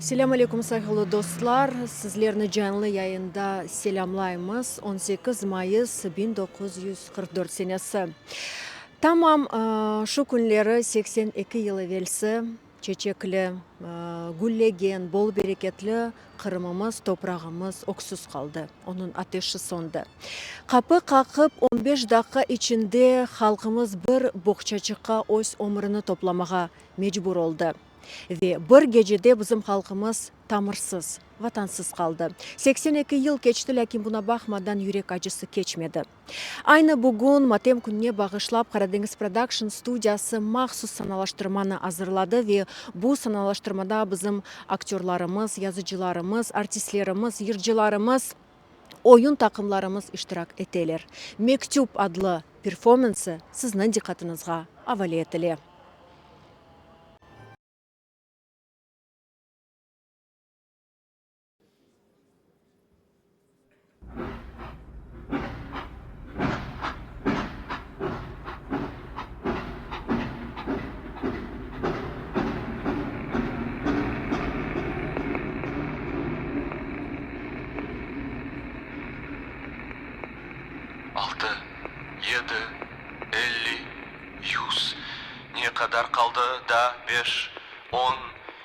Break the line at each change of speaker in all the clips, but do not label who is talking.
Selâm aleyküm, sayğılı dostlar! Sizlerni canlı yayında selâmlaymız. 18 mayıs 1944 senesi. Tamam şu künleri 82 yıl evelsi çeçekli, güllegen, bol bereketli Qırımımız, toprağımız öksüz qaldı, onıñ ateşi söndi. Qapı qaqıp on beş daqqa içinde halqımız bir boğçaçıqqa öz ömürini toplamağa mecbur oldı. Ve bir gecede bizim halqımız tamırsız, vatansız qaldı. 82 yıl keçti, lâkin buna baqmadan yürek acısı keçmedi. Aynı bugün matem kününe bağışlap Qaradeñiz Production studiyası mahsus sanalaştırmanı azırladı ve bu sanalaştırmada bizim aktörlarımız, yazıcılarımız, artistlerimiz, yırcılarımız, oyun taqımlarımız iştirak eteler. Mektüp adlı performansı sizniñ diqqatıñızğa avale etile.
Altı, yedi, 50, 100, ne qadar qaldı daa beş, on,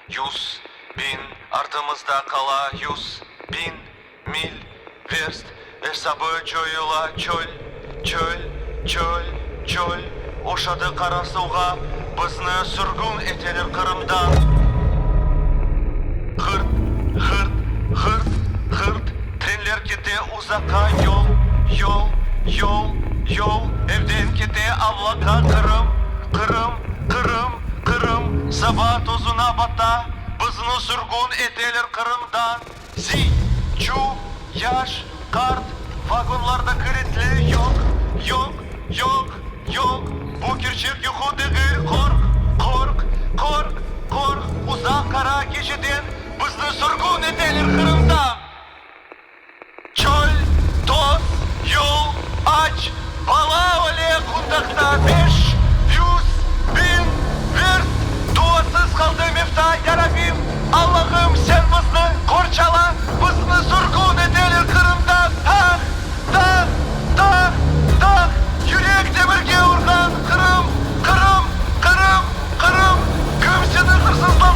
100, biñ, artımızda qala 100, biñ, mil, verst, esabı coyula çöl, çöl, çöl, çöl, oşadı qara suvğa, bizni sürgün eteler Qırımdan. Ğırt, ğırt, ğırt, ğırt, trenler kete uzaqqa, yol, yol, yol, yol, evden kete avlaqqa, Qırım, Qırım, Qırım, Qırım, saba tozuna bata, bizni sürgün eteler Qırımdan. Ziy, çuv, yaş, qart, vagonlarda kilitli, yoq, yoq, yoq, yoq, bu kerçek yuqu degil, qorq, qorq, qorq, qorq, uzaq qara geceden bizni sürgün eteler Qırımdan. Çöl, toz, yol, aç, bala öle qundaqta, 500, 1000 verst, duasız qaldı mevta, Yarabbim, Allahım, sen bizni qorçala, bizni sürgün eteler Qırımdan, tah, tah, tah, tah, yürek demirge urğan Qırım, Qırım, Qırım, Qırım, kim seni hırsızladı?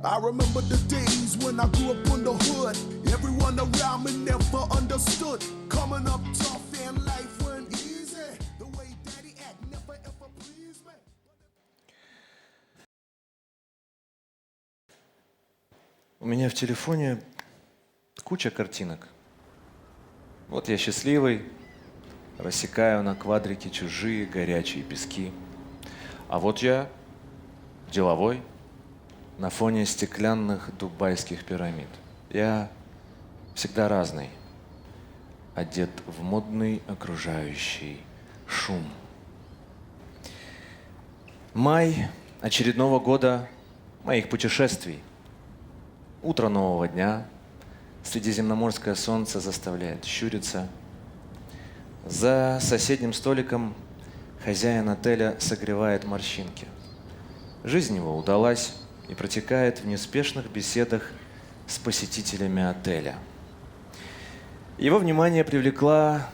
I remember the days when I grew up in the hood Everyone around me never understood Coming up tough and life weren't easy The way daddy act never ever pleased me.
У меня в телефоне куча картинок. Вот я счастливый, рассекаю на квадрике чужие горячие пески. А вот я деловой, на фоне стеклянных дубайских пирамид. Я всегда разный, одет в модный окружающий шум. Май очередного года моих путешествий. Утро нового дня. Средиземноморское солнце заставляет щуриться. За соседним столиком хозяин отеля согревает морщинки. Жизнь его удалась и протекает в неспешных беседах с посетителями отеля. Его внимание привлекла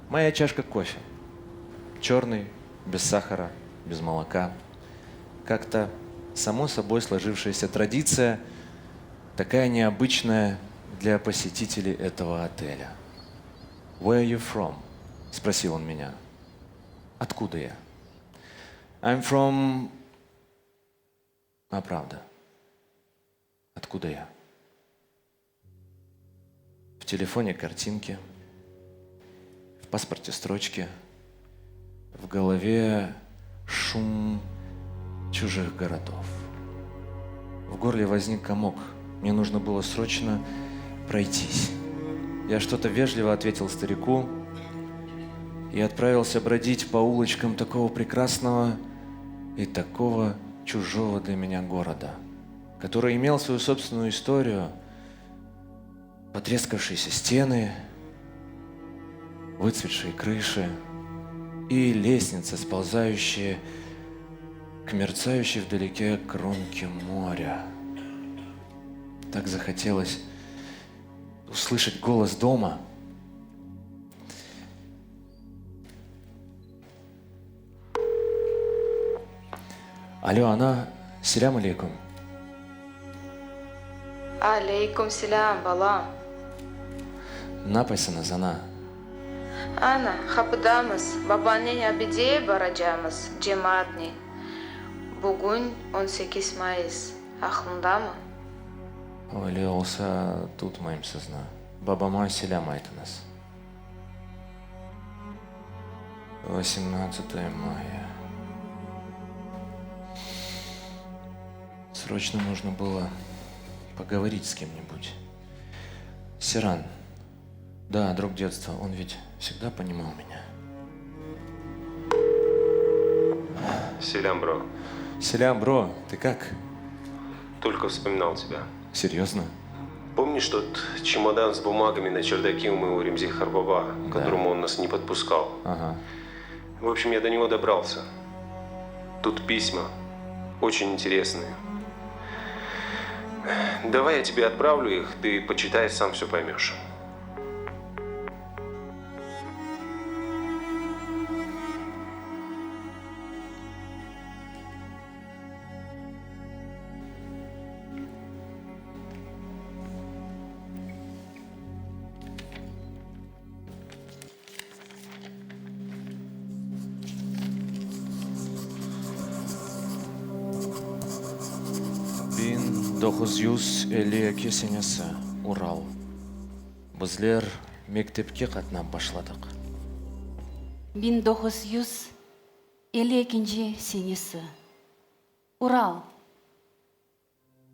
моя чашка кофе. Черный, без сахара, без молока. Как-то само собой сложившаяся традиция, такая необычная для посетителей этого отеля. Where are you from? Спросил он меня. Откуда я? I'm from... А правда. Откуда я? В телефоне картинки, в паспорте строчки, в голове шум чужих городов. В горле возник комок. Мне нужно было срочно пройтись. Я что-то вежливо ответил старику и отправился бродить по улочкам такого прекрасного и такого чужого для меня города, который имел свою собственную историю, потрескавшиеся стены, выцветшие крыши и лестницы, сползающие к мерцающей вдалеке кромке моря. Так захотелось услышать голос дома. Алло, ana, selâm aleyküm.
Aleyküm selâm, balam.
Napaysıñız, ana?
Ana, qapıdamız, babañnen abideye baracamız, cemaatnen. Bugün on sekiz mayıs, aqlıñdamı?
Öyle olsa, tutmayım sizni. Babama selâm aytıñız. Vosemnadtsatoye maya. Срочно нужно было поговорить с кем-нибудь. Сиран. Да, друг детства, он ведь всегда понимал меня.
Selâm, bro.
Selâm, bro, ты как?
Только вспоминал тебя.
Серьезно?
Помнишь тот чемодан с бумагами на чердаке у моего Ремзи qartbaba, к которому он нас не подпускал?
Ага.
В общем, я до него добрался. Тут письма. Очень интересные. Давай я тебе отправлю их, ты почитай, сам все поймешь.
1952 senesi, Ural. Bizler mektepke qatnap başladıq.
1952 senesi, Ural.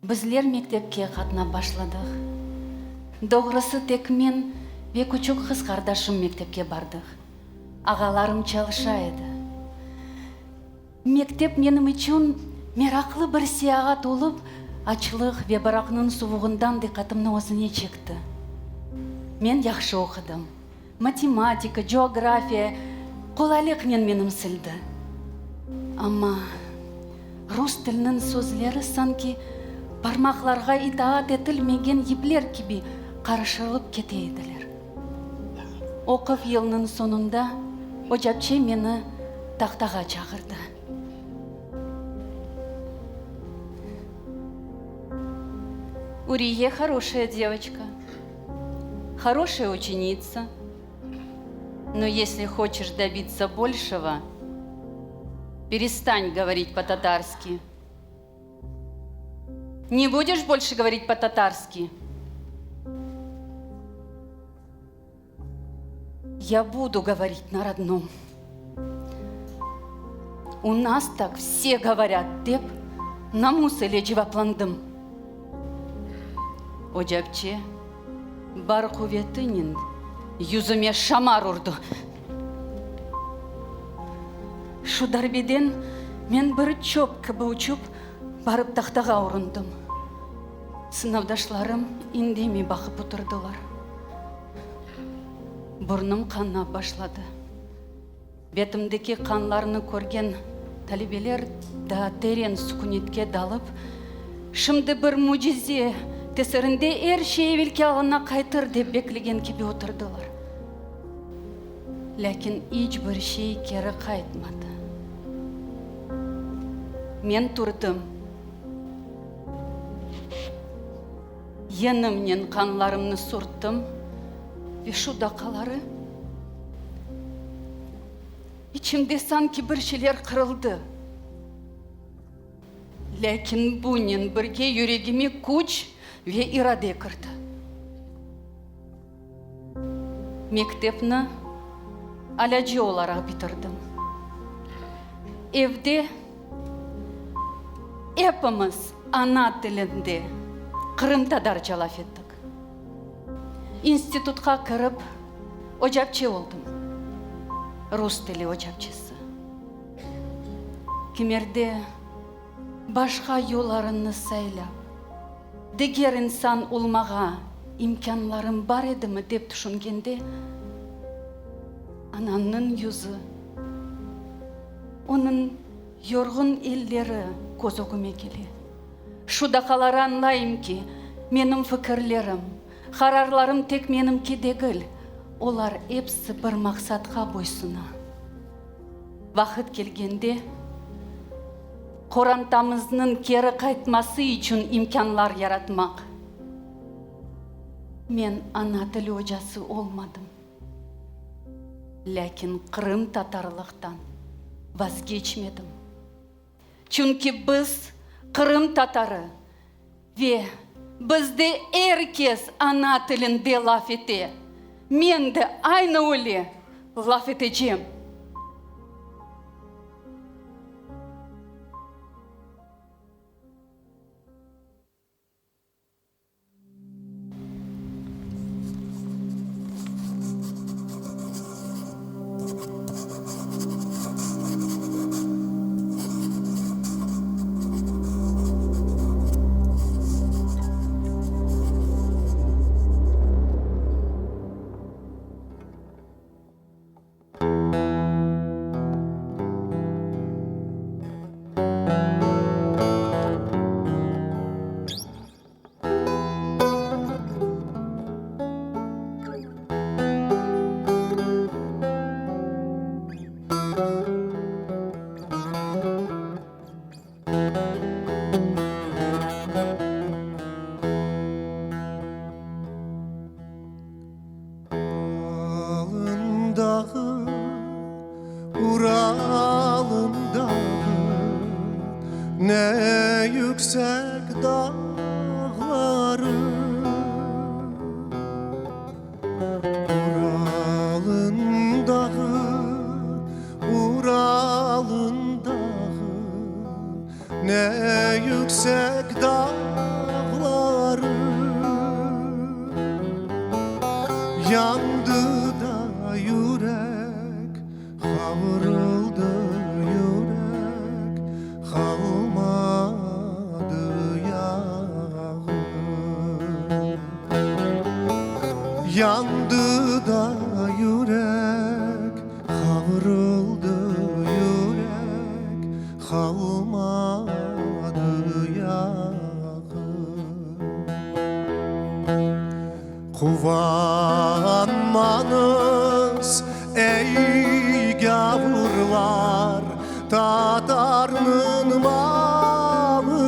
Bizler mektepke qatnap başladıq. Doğrusı, tek men ve küçük qız qardaşım mektepke bardıq. Ağalarım çalışa edi. Mektep menim içün meraqlı bir seyaat olıp, açlıq ve baraqnıñ suvuğından diqqatımnı özüne çekti. Men yahşı oqudım. Matematika, coğrafiya qolaylıqnen menimsildi. Amma rus tiliniñ sözleri sanki parmaqlarğa itaat etilmegen yipler kibi qarışılıp kete ediler. Oquv yılınıñ soñunda ocapçe meni tahtağa çağırdı. Uriye horoşaya devoçka, horoşaya uçenitsa. No esli hoçeş dobitsa bolşego, perestan govorit po-tatarski. Ne budeş bolşe govorit po-tatarski? Ya budu govorit na rodnom. U nas tak vse govorât, dep, namus ile cevaplandım. Ocapçe bar quvetinen yüzüme şamar urdı. Şu darbeden men bir çöp kibi uçup, barıp tahtağa urundım. Sınıfdaşlarım indemey baqıp oturdılar. Burnum qanap başladı. Betimdeki qanlarnı körgen talebeler daa teren sükünetke dalıp, şimdi bir mücize tesirinde er şey evelki alına qaytır dep beklegen kibi oturdılar. Lâkin iç bir şey keri qaytmadı. Men turdım. Yenimnen qanlarımnı sürttim ve şu daqqaları içimde sanki bir şeyler qırıldı. Lâkin bunen birge yüregime küç ve irade kirdi. Mektepni alâcı olaraq bitirdim. Evde epimiz ana tilinde, qırımtatarca laf ettik. İnstitutqa kirip, ocapçe oldım, rus tili ocapçesi. Kimerde başqa yollarını saylap, diger insan olmağa imkânlarım bar edimi dep tüşüngende, anamnıñ yüzü, onıñ yorğun elleri köz ögüme kele. Şu daqaları añlayım ki, menim fikirlerim, qararlarım tek menimki degil, olar episi bir maqsatqa boysuna. Vaqıt kelgende, qorantamıznıñ keri qaytması içün imkânlar yaratmaq. Men ana tili ocası olmadım, lâkin qırımtatarlıqtan vazgeçmedim. Çünki biz qırımtatarı ve bizde er kes ana tilinde laf ete. Men de aynı öyle laf etecem.
Uralın dağı, Uralın dağı, Ne yüksek dağları. Uralın dağı, Uralın dağı, Ne yüksek dağları. Yandı da yürek, qavruldı yürek, Qalmadı yağı. Yandı da yürek, qavruldı yürek, Qalmadı yağı. Quvanmañız, ey gavurlar, tatarnıñ malına.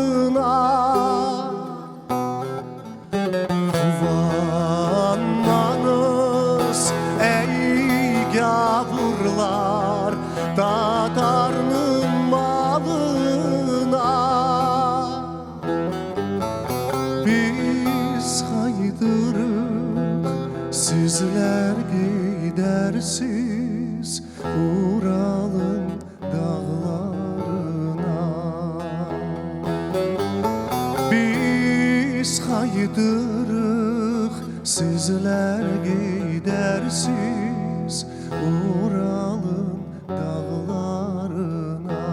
Qaytırıq, sizler gidersiz Uralın dağlarına.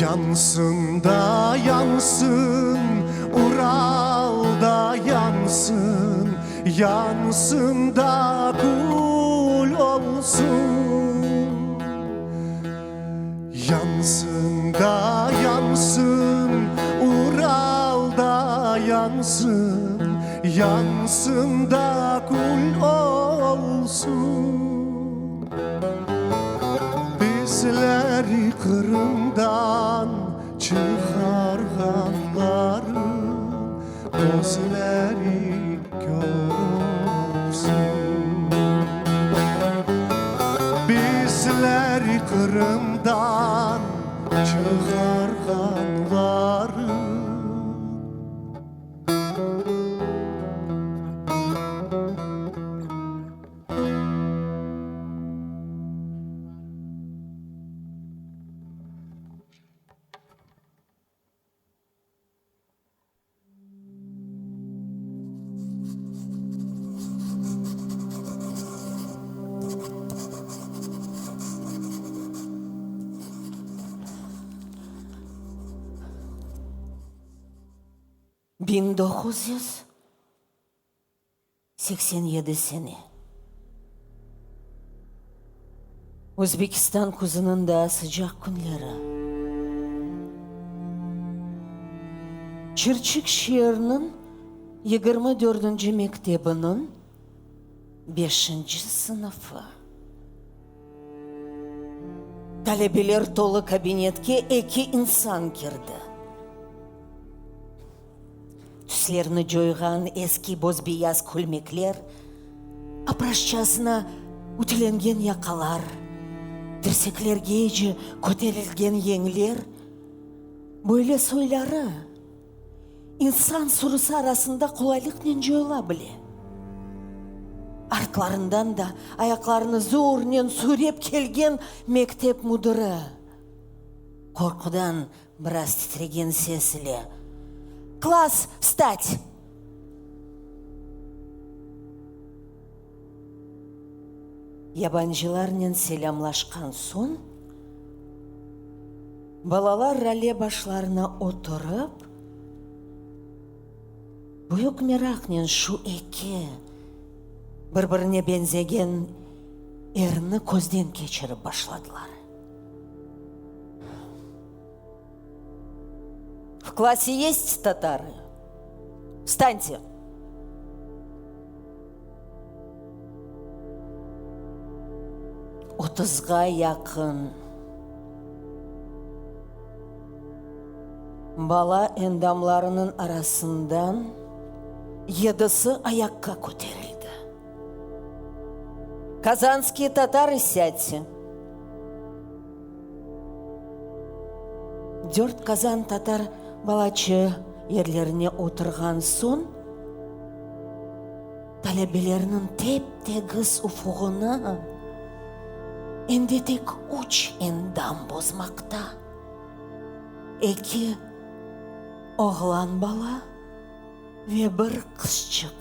Yansın da yansın, Ural da yansın, Yansın da kül olsun. Yansın da yansın, Ural da yansın, Yansın da kül olsun. Bizleri Qırımdan çıqarğanların közleri kör olsun. Bizleri Qırımdan çıqarğanların.
1987 sene. Özbekistan küzüniñ daa sıcaq künleri. Çirçik şeeriniñ yigirmi dördünci mektebiniñ beşinci sınıfı. Talebeler tolu kabinetke eki insan kirdi. Tüslerini coyğan eski boz-beyaz kölmekler, apraşçasına ütülengen yaqalar, tirseklergece köterilgen yeñler, böyle soyları insan sürüsi arasında qolaylıqnen coyula bile. Artlarından da ayaqlarını zornen sürep kelgen mektep müdiri, qorqudan Biraz titregen ses ile, Klass, vstat! Yabancılarnen selâmlaşqan soñ, balalar rale başlarına oturıp, büyük meraqnen şu eki bir-birine beñzegen erni közden keçirip başladılar. V klasсе есть татары? Vstanьте! Otuzğa yaqın bala endamlarınıñ arasından yedisi ayaqqa köterildi. Kazanskiye tatarı, sâdte! Dört qazan tatar balaçığı yerlerine oturğan soñ, talebelerniñ tep-tegiz ufuğını endi tek üç endam bozmaqta, eki oğlan bala ve bir qızçıq.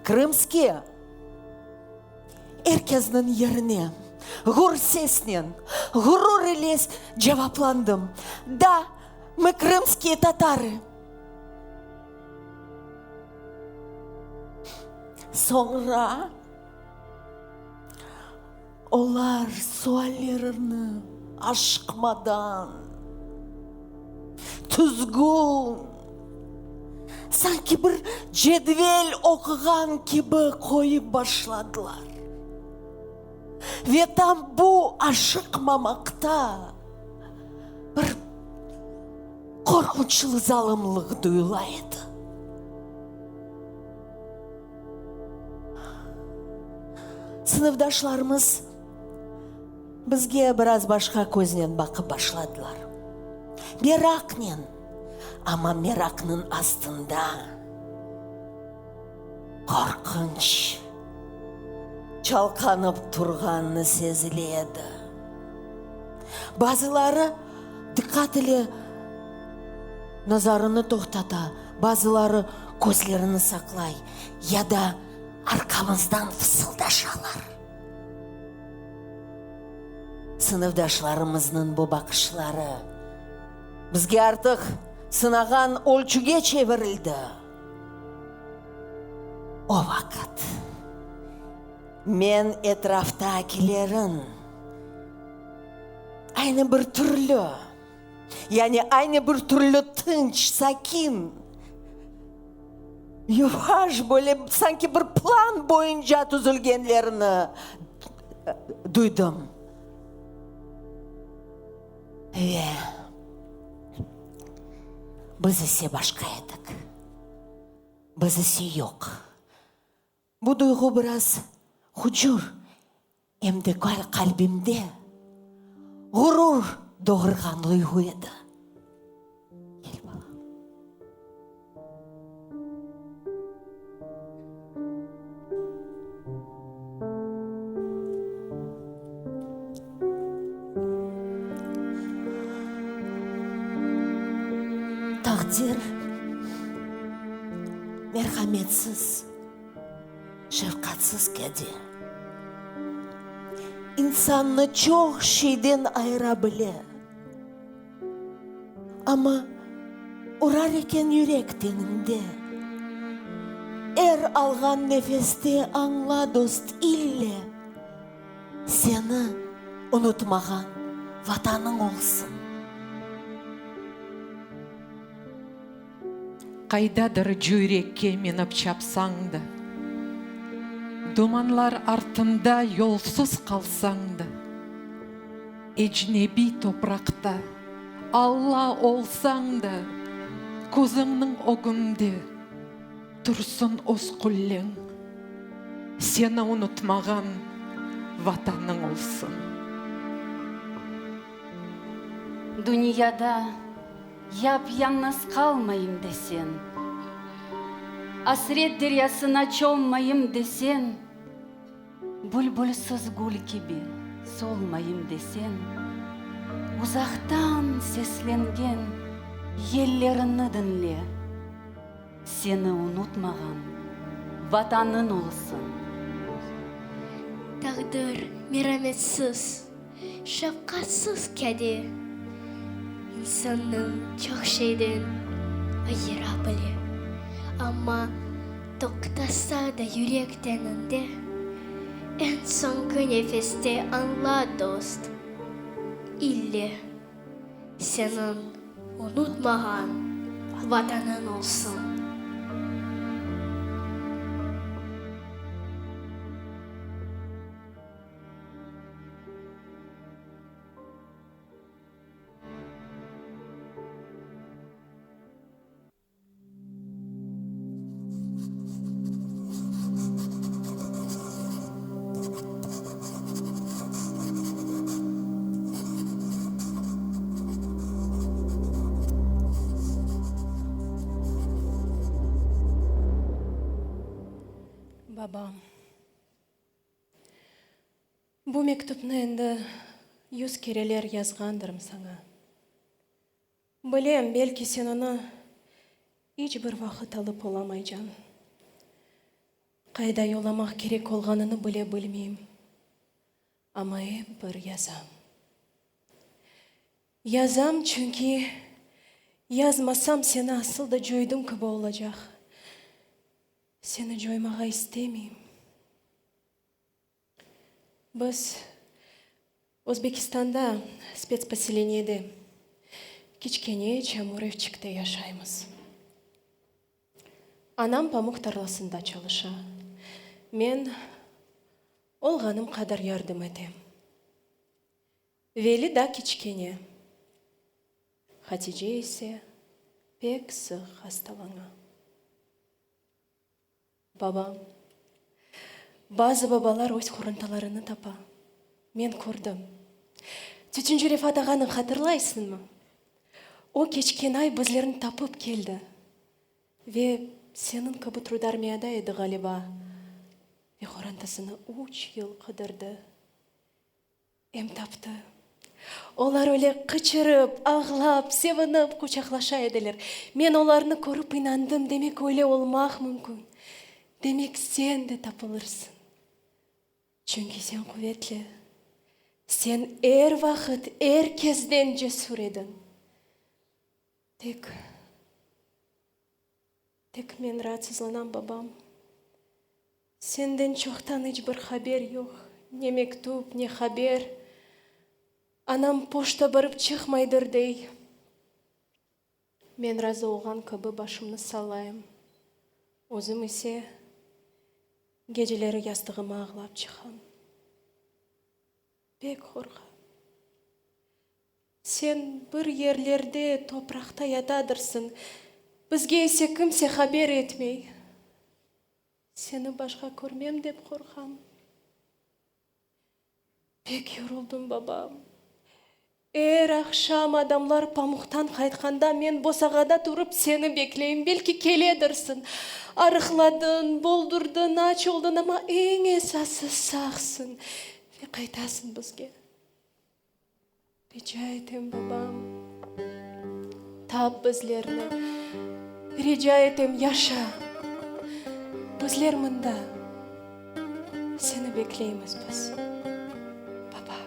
Krımskiye! Er kesniñ yerine ğur sesnen, ğurur ile cevaplandım, Da, mı krımskiye tatarı! Soñra olar suallerini aşıqmadan, tüzgün, sanki bir cedvel oquğan kibi qoyıp başladılar. Ve tam bu aşıqmamaqta bir qorqunçlı zalımlıq duyula edi. Sınıfdaşlarımız bizge biraz başqa köznen baqıp başladılar. Meraqnen, amma meraqnıñ astında qorqunç çalqanıp turğanı sezile edi. Bazıları diqqat ile nazarını toqtata, bazıları közlerini saqlay ya da arqamızdan fısıldaşalar. Sınıfdaşlarımıznıñ bu baqışları bizge artıq sınağan ölçüge çevirildi. O vaqıt men etraftakilerin aynı bir türlü, yani aynı bir türlü tınç, sakin, yuvaş, böyle sanki bir plan boyunca tüzülgenlerini duydım. Ve biz ise başqa edik. Biz ise yoq. Bu duyğu biraz hucur, em de qalbimde ğurur doğurğan duyğu edi. Kel, balam. Taqdir merhametsiz, şefqatsız kede. İnsannı çoq şeyden ayıra bile. Amma urar eken yürek teniñde. Er alğan nefeste añla, dost, ille seni unutmağan Vatanıñ olsun.
Qaydadır cüyrekke minip çapsañ da, Dumanlar artında yolsuz qalsañ da, Ecnebiy topraqta Alla olsañ da, Közüñniñ ögünde tursın öz qulleñ, Seni unutmağan Vatanıñ olsun.
Dünyada Yap-yañğız qalmayım desen, Asret deryasına çommayım desen, Bülbülsiz gül kibi solmayım desen, Uzaqtan seslengen yellerini diñle, Seni unutmağan Vatanıñ olsun.
Taqdir merametsiz, Şefqatsız kede insannı çoq şeyden ayıra bile, amma toqtasa da yürek teninde, eñ soñki nefeste añla, dost, ille seniñ unutmağan Vatanıñ olsun.
Babam. Bu mektüpni endi yuz kereler yazğandırım saña. Bilem, belki sen onı iç bir vaqıt alıp olamaycañ. Qayda yollamaq kerek olğanını bile bilmeyim, amma ep bir yazam. Yazam, çünki yazmasam seni asıl da coydım kibi olacaq. Seni coymağa istemeyim. Biz Özbekistanda spetsposeleniyede, kiçkene çamur evçikte yaşaymız. Anam pamuq tarlasında çalışa. Men olğanım qadar yardım etem. Veli da kiçkene. Hatice ise pek sıq hastalana. Babam. Bazı babalar öz qorantalarını tapa. Men kördim. Tütüncü Refat ağanı hatırlaysıñmı? O, keçken ay bizlerni tapıp keldi. Ve seniñ kibi trudarmiyada edi, ğaliba. Ve qorantasını üç yıl qıdırdı. Em taptı. Olar öyle qıçırıp, ağlap, sevinip quçaqlaşa ediler. Men olarnı körip inandım, demek öyle olmaq mümkün. Demek sen de tapılırsıñ. Çünki sen quvetli. Sen er vaqıt er kesden cesür ediñ. Tek, tek men raatsızlanam, babam. Senden çoqtan iç bir haber yoq, ne mektüp, ne haber. Anam poşta barıp çıqmaydır, dey. Men razı olğan kibi başımnı sallayım. Özüm ise geceleri yastığıma ağlap çıqam. Pek qorqam. Sen bir yerlerde topraqta yatadırsıñ, bizge ise kimse haber etmey. Seni başqa körmem dep qorqam. Pek yoruldım, babam. Er aqşam adamlar pamuqtan qaytqanda men bosağada turıp seni bekleyim, belki keledirsiñ. Arıqladıñ, boldurdıñ, aç oldıñ, amma eñ esası sağsıñ ve qaytasıñ bizge. Rica etem, babam, tap bizlerni, rica etem, yaşa! Bizler mında, seni bekleymiz biz, baba.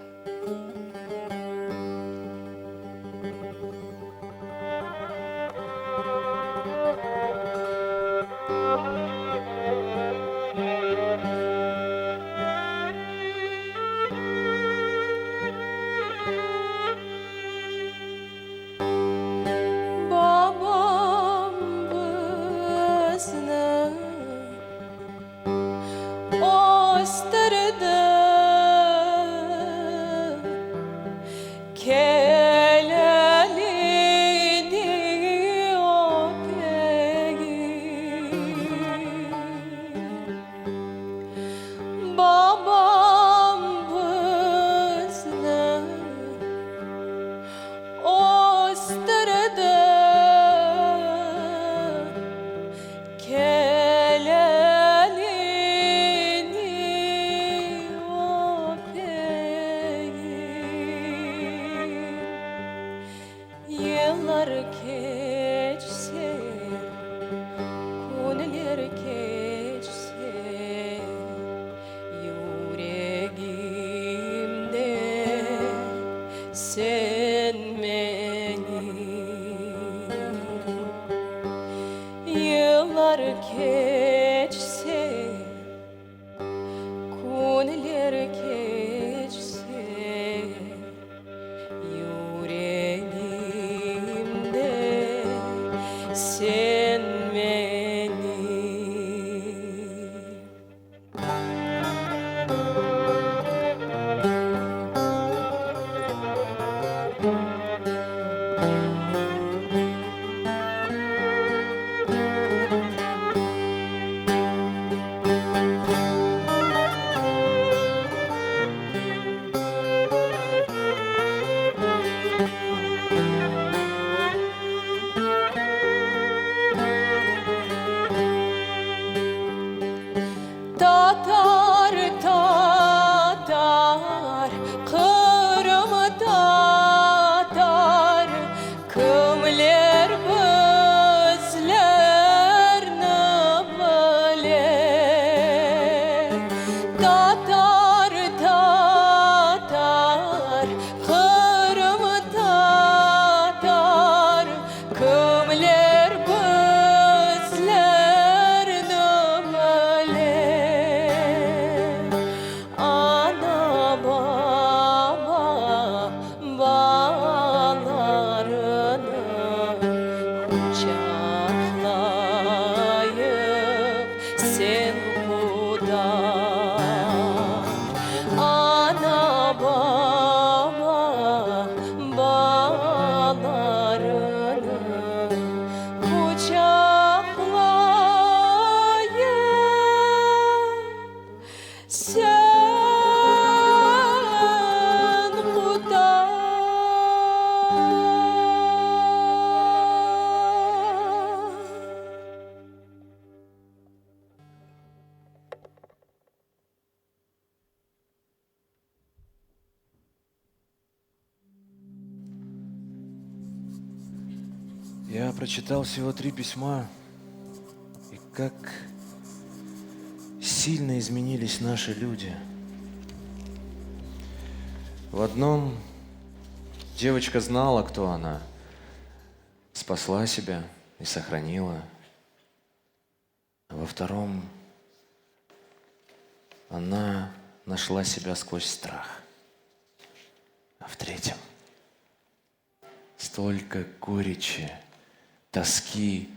Babam bizni östürdi, Kel elini öpeyim. Babam bizni östürdi, Kel elini öpeyim. Yıllar keçse, künler keçse, Yüregimde sen menim. Yıllar keçse, künler keçse, Yüregimde sen menim. Tatar, tatar, Qırım tatar, Kimler bizlerni bile? Tatar, tatar, Qırım tatar, Kimler bizlerni bile?
Я прочитал всего три письма, и как сильно изменились наши люди. В одном девочка знала, кто она, спасла себя и сохранила. А во втором она нашла себя сквозь страх. А в третьем столько горечи, тоски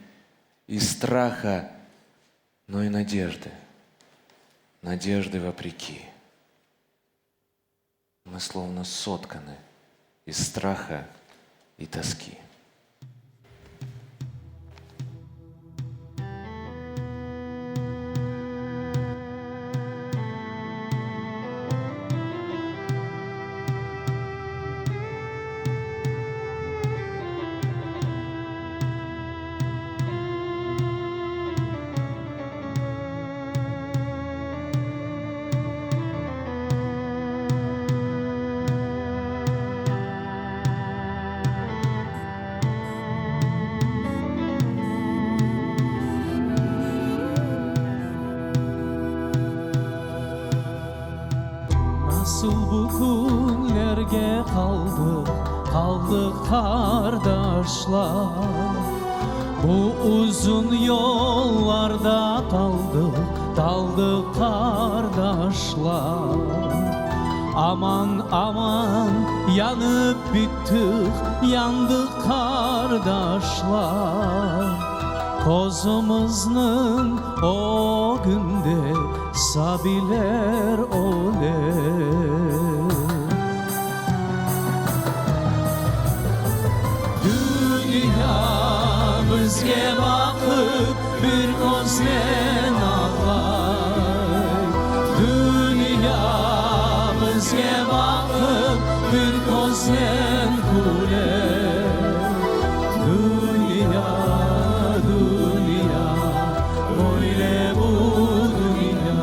и страха, но и надежды. Надежды вопреки. Мы словно сотканы из страха и тоски.
Nasıl bu künlerge qaldıq, qaldıq qardaşlar? Bu uzun yollarda taldıq, taldıq qardaşlar. Aman, aman, yanıp bittik, yandıq qardaşlar. Közümizniñ ögünde sabiyler öle. Dünya bizge baqıp bir köznen ağlay. Dünya bizge baqıp bir köznen küle. Dünya, dünya, böyle bu dünya.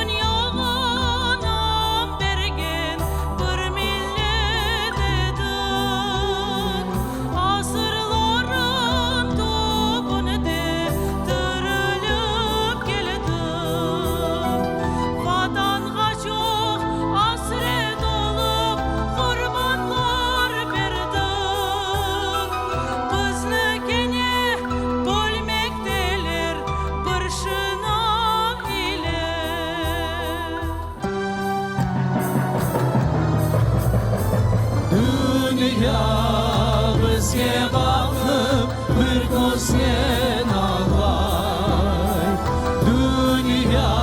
Dünyağa nam bergen bir millet edik, Asırlarnıñ tübünde tirilip keldik. Vatanğa çoq asret olıp, qurbanlar berdik. Bizni kene bölmekteler bir şına ile.
Dünya bizge baqıp bir köznen ağlay. Dünya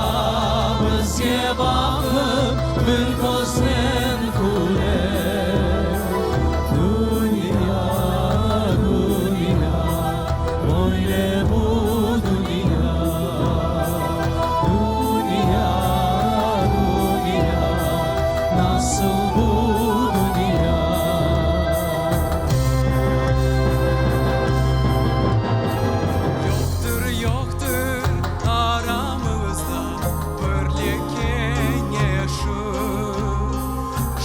bizge baqıp bir köznen küle. Dünya, dünya, böyle bu dünya. Dünya, dünya, nasıl bu dünya?
Yoqtır, yoqtır aramızda birlik keñeşi.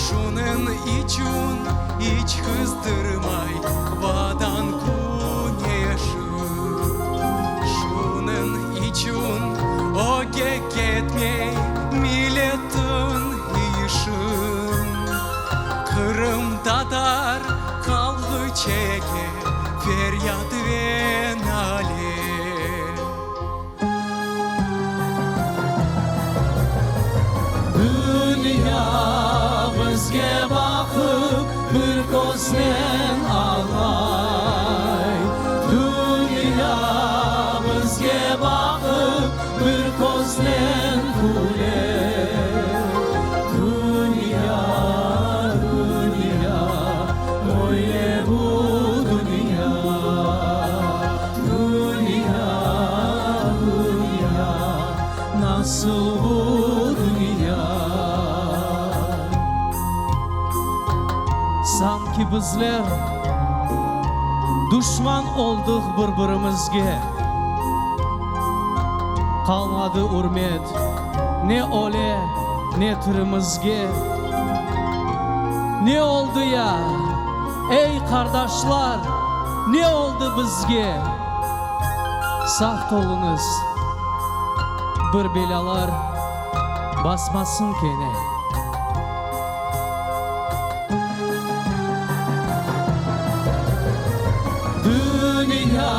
Şunıñ içün iç qızdırmay Vatan küneşi. Şunıñ içün ögge ketmey milletniñ işi. Qırımtatar halqı çeke feryat ve nale.
Dünya bizge baqıp bir köznen ağlay. Dünya bizge baqıp bir köznen küle. Dünya, dünya, böyle bu dünya. Dünya, dünya, nasıl bu dünya? Sanki bizler duşman oldıq bir-birimizge, Qalmadı ürmet. Ne öle, ne tirimizge. Ne oldı ya, ey, qardaşlar, ne oldı bizge? Saqt oluñız, bir belâlar basmasın kene. Dünya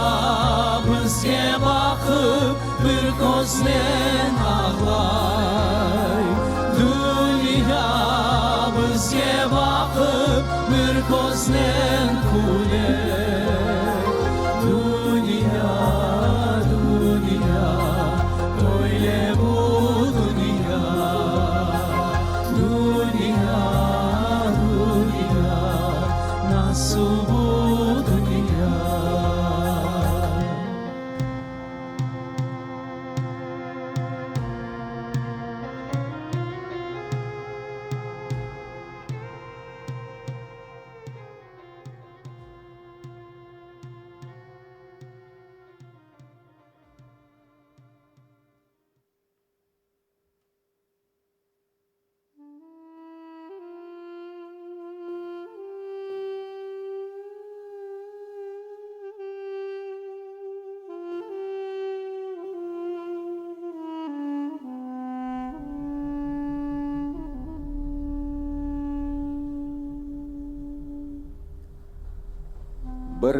bizge baqıp bir köznen ağlay, Dünya bizge baqıp bir köznen küle. Dünya, dünya, öyle bu dünya. Dünya, dünya, nasıl bu dünya?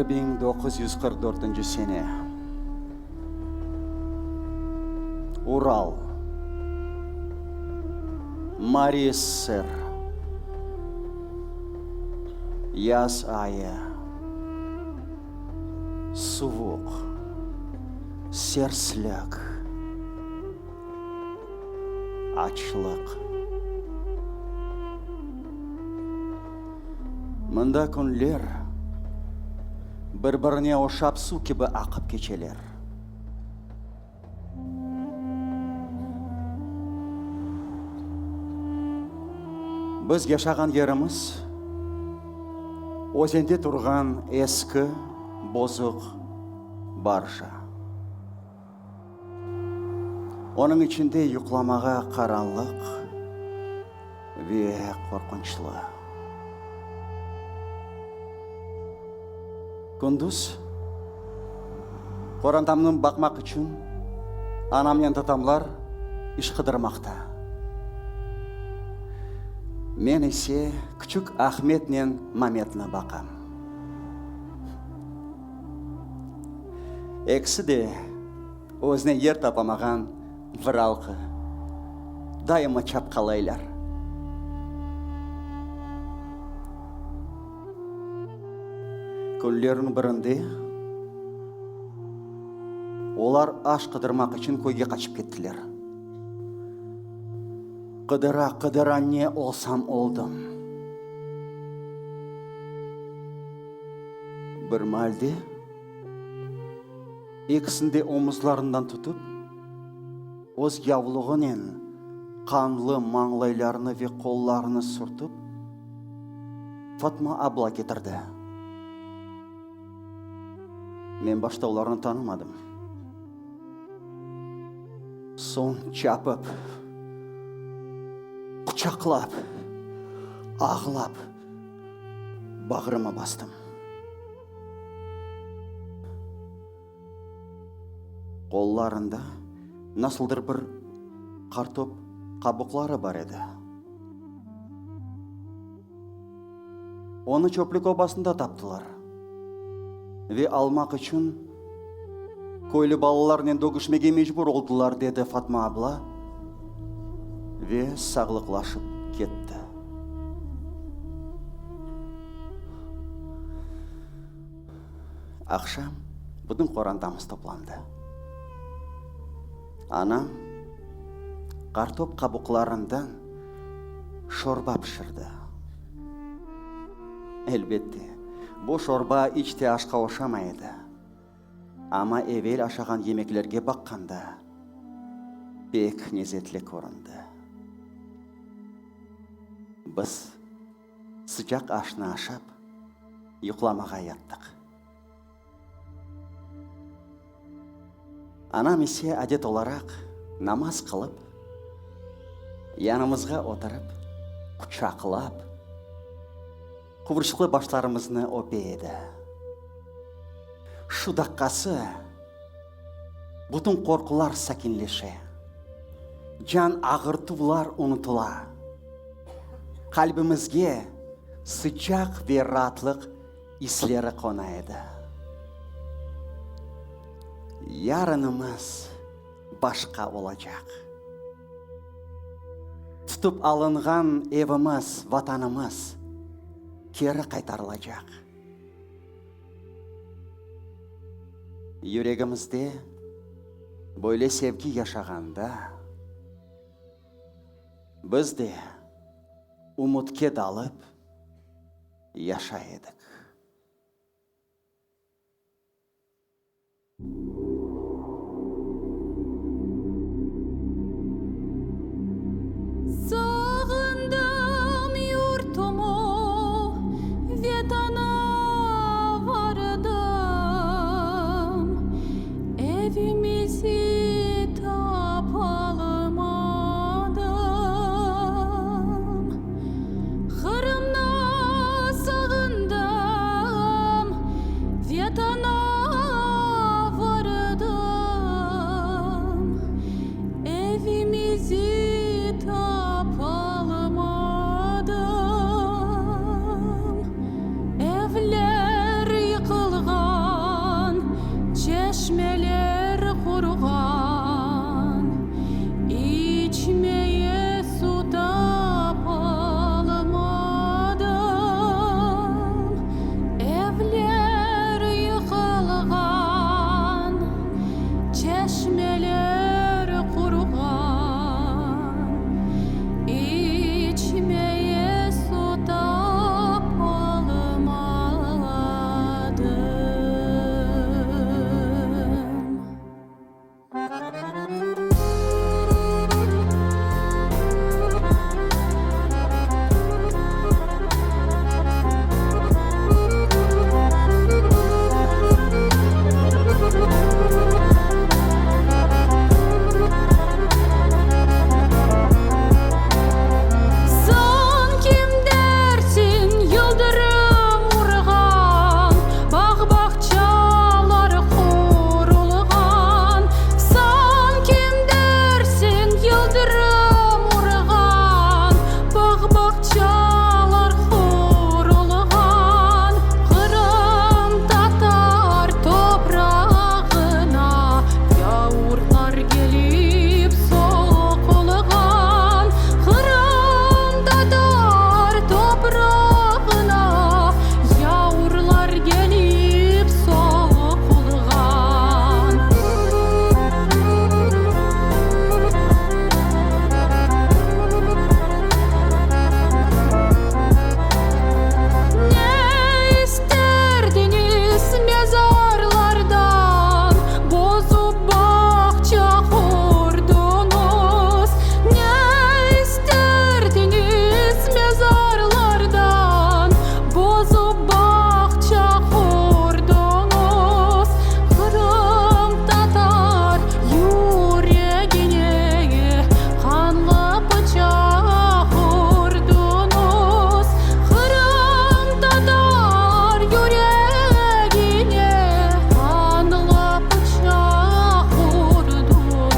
1944 sene. Ural. Mari SSR. Yaz ayı. Suvuq. Serslik. Açlıq. Mında künler bir-birine oşap suv kibi aqıp keçeler. Biz yaşağan yerimiz, özende turğan eski, bozuq barja. Onıñ içinde yuqlamağa qaranlıq ve qorqunçlı. Kündüz qorantamnı baqmaq içün anamnen tatamlar iş qıdırmaqta. Men ise küçük Ahmetnen Mametni baqam. Ekisi de özüne yer tapamağan vıralqı, daima çapqalaylar. Künlerniñ birinde olar aş qıdırmaq içün köyge qaçıp kettiler. Qıdıra-qıdıra ne olsam oldım. Bir maalde ekisini de omuzlarından tutıp, öz yavluğınen qanlı mañlaylarını ve qollarını sürtip, Fatma abla ketirdi. Men başta olarnı tanımadım. Soñ çapıp, quçaqlap, ağlap, bağrıma bastım. Qollarında nasıldır bir qartop qabuqları bar edi. Onı çöplük obasında taptılar ve almaq içün köylü balalarnen dögüşmege mecbur oldılar, dedi Fatma abla ve sağlıqlaşıp ketti. Aqşam bütün qorantamız toplandı. Anam qartop qabuqlarından şorba pişirdi. Elbette, bu şorba iç te aşqa oşamay edi. Amma evel aşağan yemeklerge baqqanda, pek lezetli köründi. Biz sıcaq aşnı aşap, yuqlamağa yattıq. Anam ise adet olaraq namaz qılıp. Yanımızğa oturıp, quçaqlap, quvurçıqlı başlarımıznı öpe edi. Şu daqqası bütün qorqular sakinleşe, can ağırtuvlar unutıla, qalbimizge sıcaq ve raatlıq isleri qona edi. Yarınımız başqa olacaq. Tutıp alınğan evimiz, Vatanımız keri qaytarılacaq. Yüregimizde böyle sevgi yaşağanda, biz de ümütke dalıp yaşay edik.
Sağındım yurtumu, Vetana vardım, Evimizi tapalmadım. Qırımnı sağındım, Vetana vardım, Evimizi tapalmadım. Evler yıqılğan, çeşmeler quruğan, İçmeye su tapalmadım. Evler yıqılğan, çeşmeler quruğan, İçmeye su tapalmadım. Sankim dersiñ yıldırım urğan, Bağ-bağçalar qurulğan. Sankim dersiñ yıldırım urğan, Bağ-bağçalar qurulğan. Qırımtatar toprağına Gavurlar kelip soqulğan. Qırımtatar toprağına Gavurlar kelip soqulğan. Ne isterdiñiz mezarlardan, Bozup bağça qurduñız? Ne isterdiñiz mezarlardan, Bozup bağça qurduñız? Qırımtatar yüregine qanlı pıçaq urduñız. Qırımtatar yüregine qanlı pıçaq urduñız.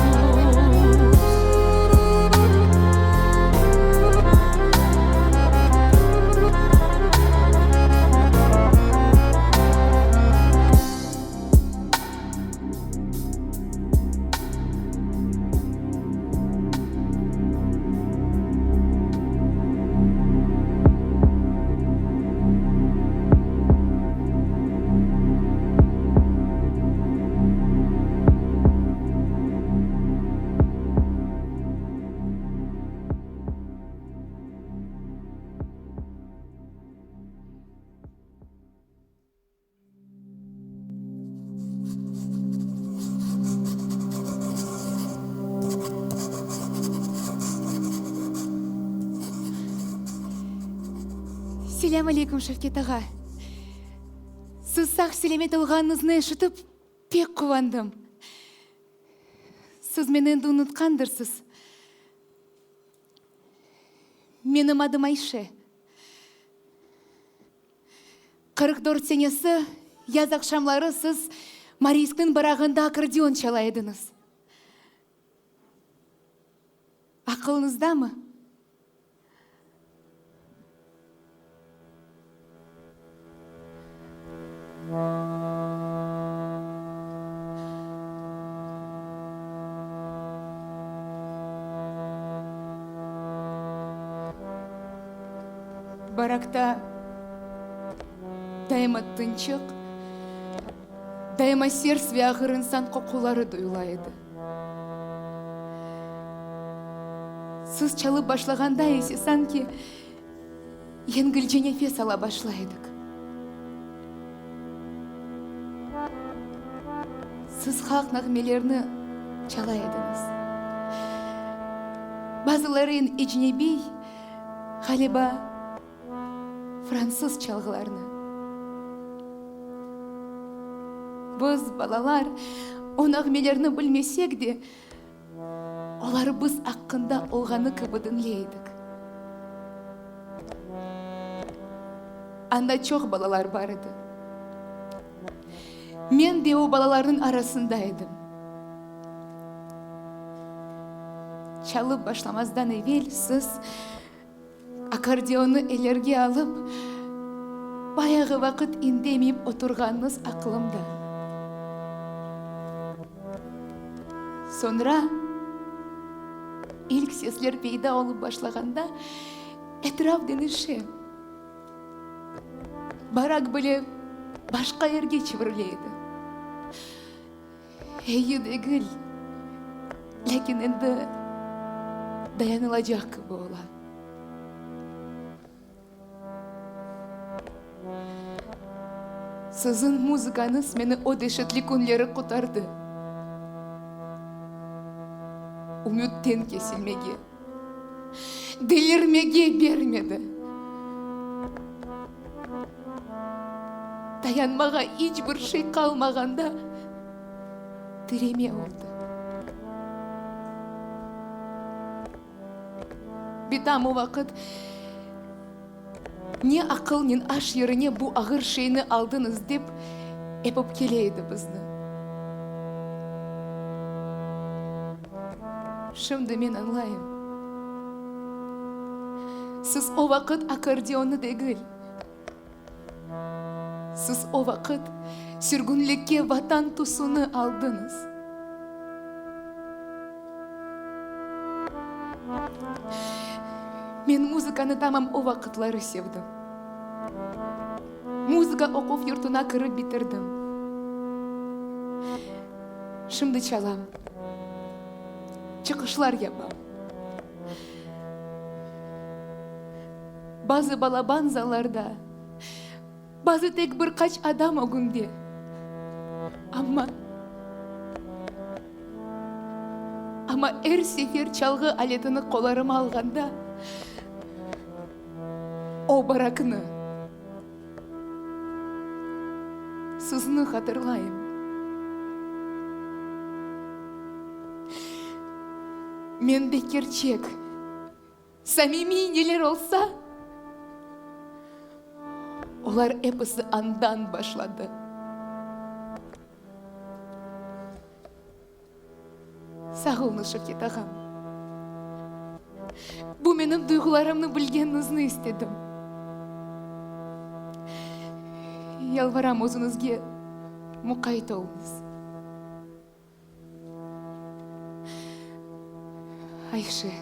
Selâm aleyküm, Şevket ağa. Siz sağ-selâmet olğanıñıznı eşitip, pek quvandım. Siz meni endi unutqandırsız. Menim adım Ayşe. 44 senesi yaz aqşamları siz Mariyskniñ barağında akkordeon çala ediñiz. Aqılıñızdamı? Barakta daima tınçıq, daima sers ve ağır insan qoquları duyula edi. Siz çalıp başlağanda ise sanki yengilce nefes ala başlay edik. Siz halq nağmelerini çala ediñiz. Bazıları ecnebiy, ğaliba, fransız çalğılarını. Biz, balalar, o nağmelerni bilmesek de, olar biz aqqında olğanı kibi diñley edik. Anda çoq balalar bar edi. Men de o balalarnıñ arasında edim. Çalıp başlamazdan evel siz Akkordeonnı ellerge alıp, bayağı vaqıt indemeyip oturğanıñız aqlımda. Soñra, ilk sesler peyda olıp başlağanda, etraf deñişe, barak bile başqa yerge çevirile edi. Eyi degil, lâkin endi dayanılacaq kibi ola. Siziñ muzıkañız meni o deşetli künleri qutardı. Ümütten kesilmege, delirmege bermedi. Dayanmağa iç bir şey qalmağanda tireme oldı. Bitam o vaqıt, Ne aqılnen aş yerine bu ağır şeyni aldıñız dep ep öpkeley edi bizni. Şimdi men añlayım. Siz o vaqıt akkordeonnı degil, siz o vaqıt sürgünlikke Vatan tüsüni aldıñız. Men muzıkanı tamam o vaqıtları sevdim. Muzıka oquv yurtuna kirip bitirdim. Şimdi çalam, çıqışlar yapam. Bazı balaban zallarda, bazı tek bir qaç adam ögünde. Amma, amma er sefer çalğı aletini qollarıma alğanda, o baraknı, sizni hatırlayım. Mende kerçek, samimiy neler olsa, olar episi andan başladı. Sağ oluñız, Şevket ağam. Bu menim duyğularımnı bilgeniñizni istedim. Yalvaram, özüñizge muqayt oluñız. Ayşe.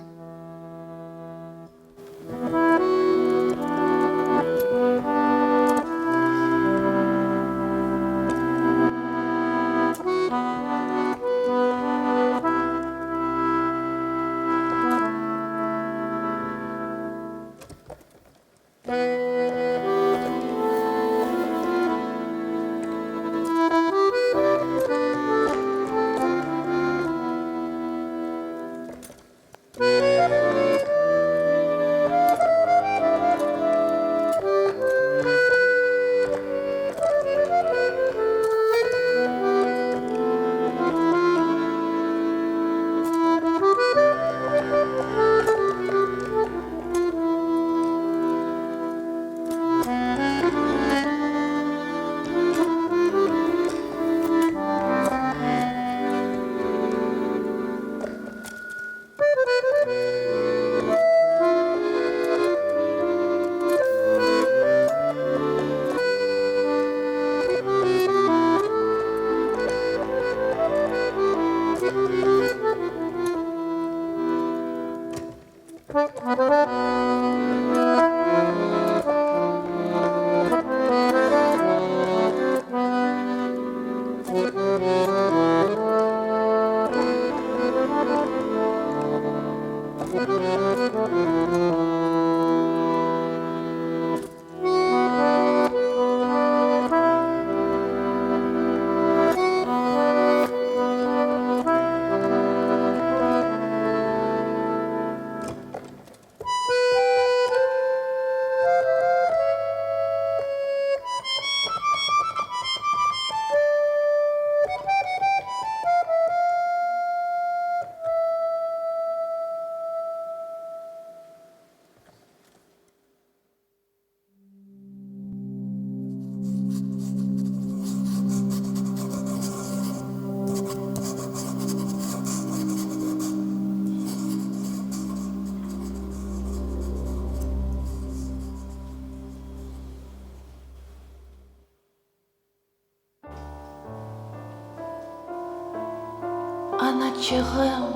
Anaçığım,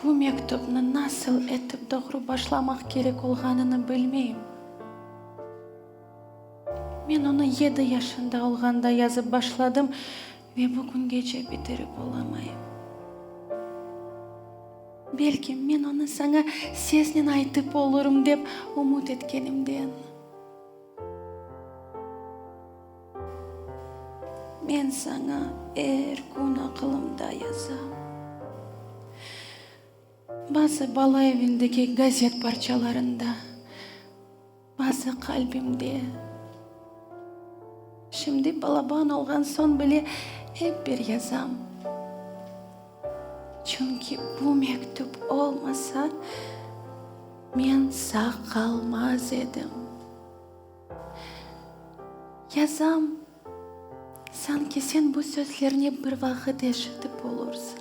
bu mektüpni nasıl etip doğru başlamaq kerek olğanını bilmeyim. Men onı yedi yaşında olğanda yazıp başladım ve bugüngece bitirip olamayım. Belki, men onı saña sesnen aytıp olurım dep ümüt etkenimden. Men saña er kün aqılımda yazam. Bazı bala evindeki gazet parçalarında, bazı qalbimde. Şimdi balaban olğan soñ bile ep bir yazam. Çünki bu mektüp olmasa, men sağ qalmaz edim. Yazam, sanki sen bu sözlerni bir vaqıt eşitip olursıñ.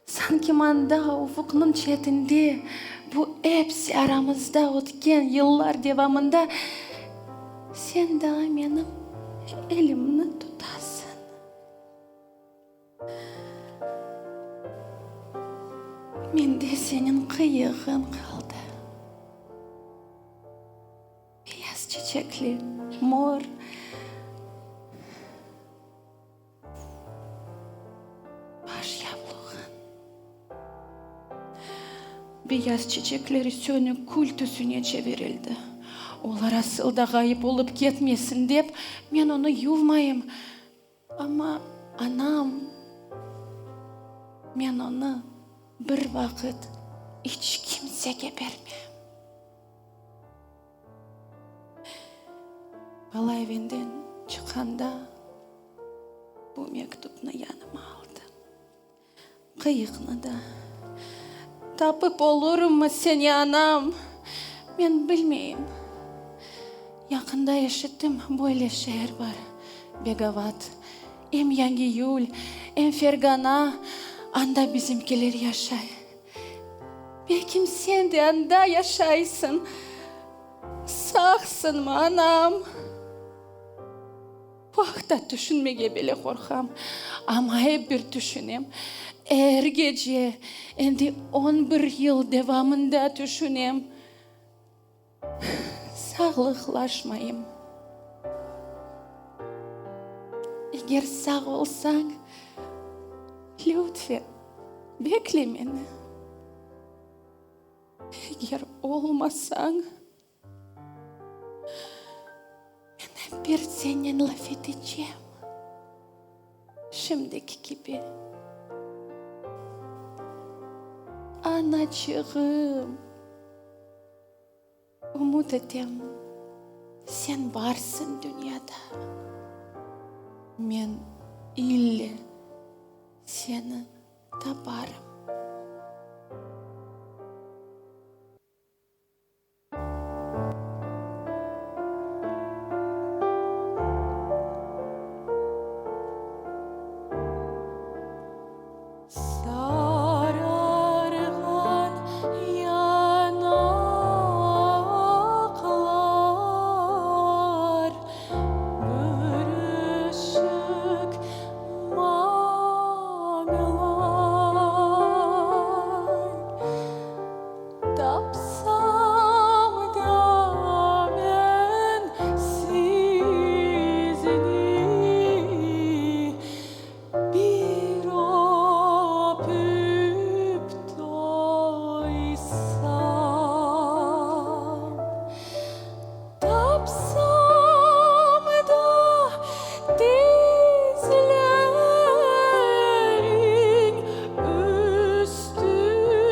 Sanki manda, ufuqnıñ çetinde, bu episi aramızda ötken yıllar devamında sen daa menim elimni tutasıñ. Mende seniñ qıyığıñ qaldı. Beyaz çiçekli, mor. Baş yavluğıñ. Beyaz çiçekleri sönük kül tüsüne çevirildi. Olar asıl da ğayıp olıp ketmesin dep, men onı yuvmayım. Amma, anam, men onı bir vaqıt iç kimsege bermem. Bala evinden çıqqanda bu mektüpni yanıma aldım. Qıyıqnı da. Tapıp olurımmı seni, anam? Men bilmeyim. Yaqında eşittim, böyle şeer bar, Begovat. Em Yangiyül, em Fergana, anda bizimkiler yaşay. Belkim sen de anda yaşaysıñ. Sağsıñmı, anam? Bu aqta tüşünmege bile qorqam, amma ep bir tüşünem. Er gece, endi on bir yıl devamında tüşünem. Sağlıqlaşmayım. Eger sağ olsañ, lütfen, bekle meni. Eger olmasañ, men ep bir sennen laf etecem, şimdiki kibi. Anaçığım, ümüt etem, sen barsıñ dünyada. Men ille seni taparım.
Sararğan yanaqlar, bürüşük mañlay. Tapsam da men sizni, bir öpüp toysam. Tapsam da tizleriñ üstüne.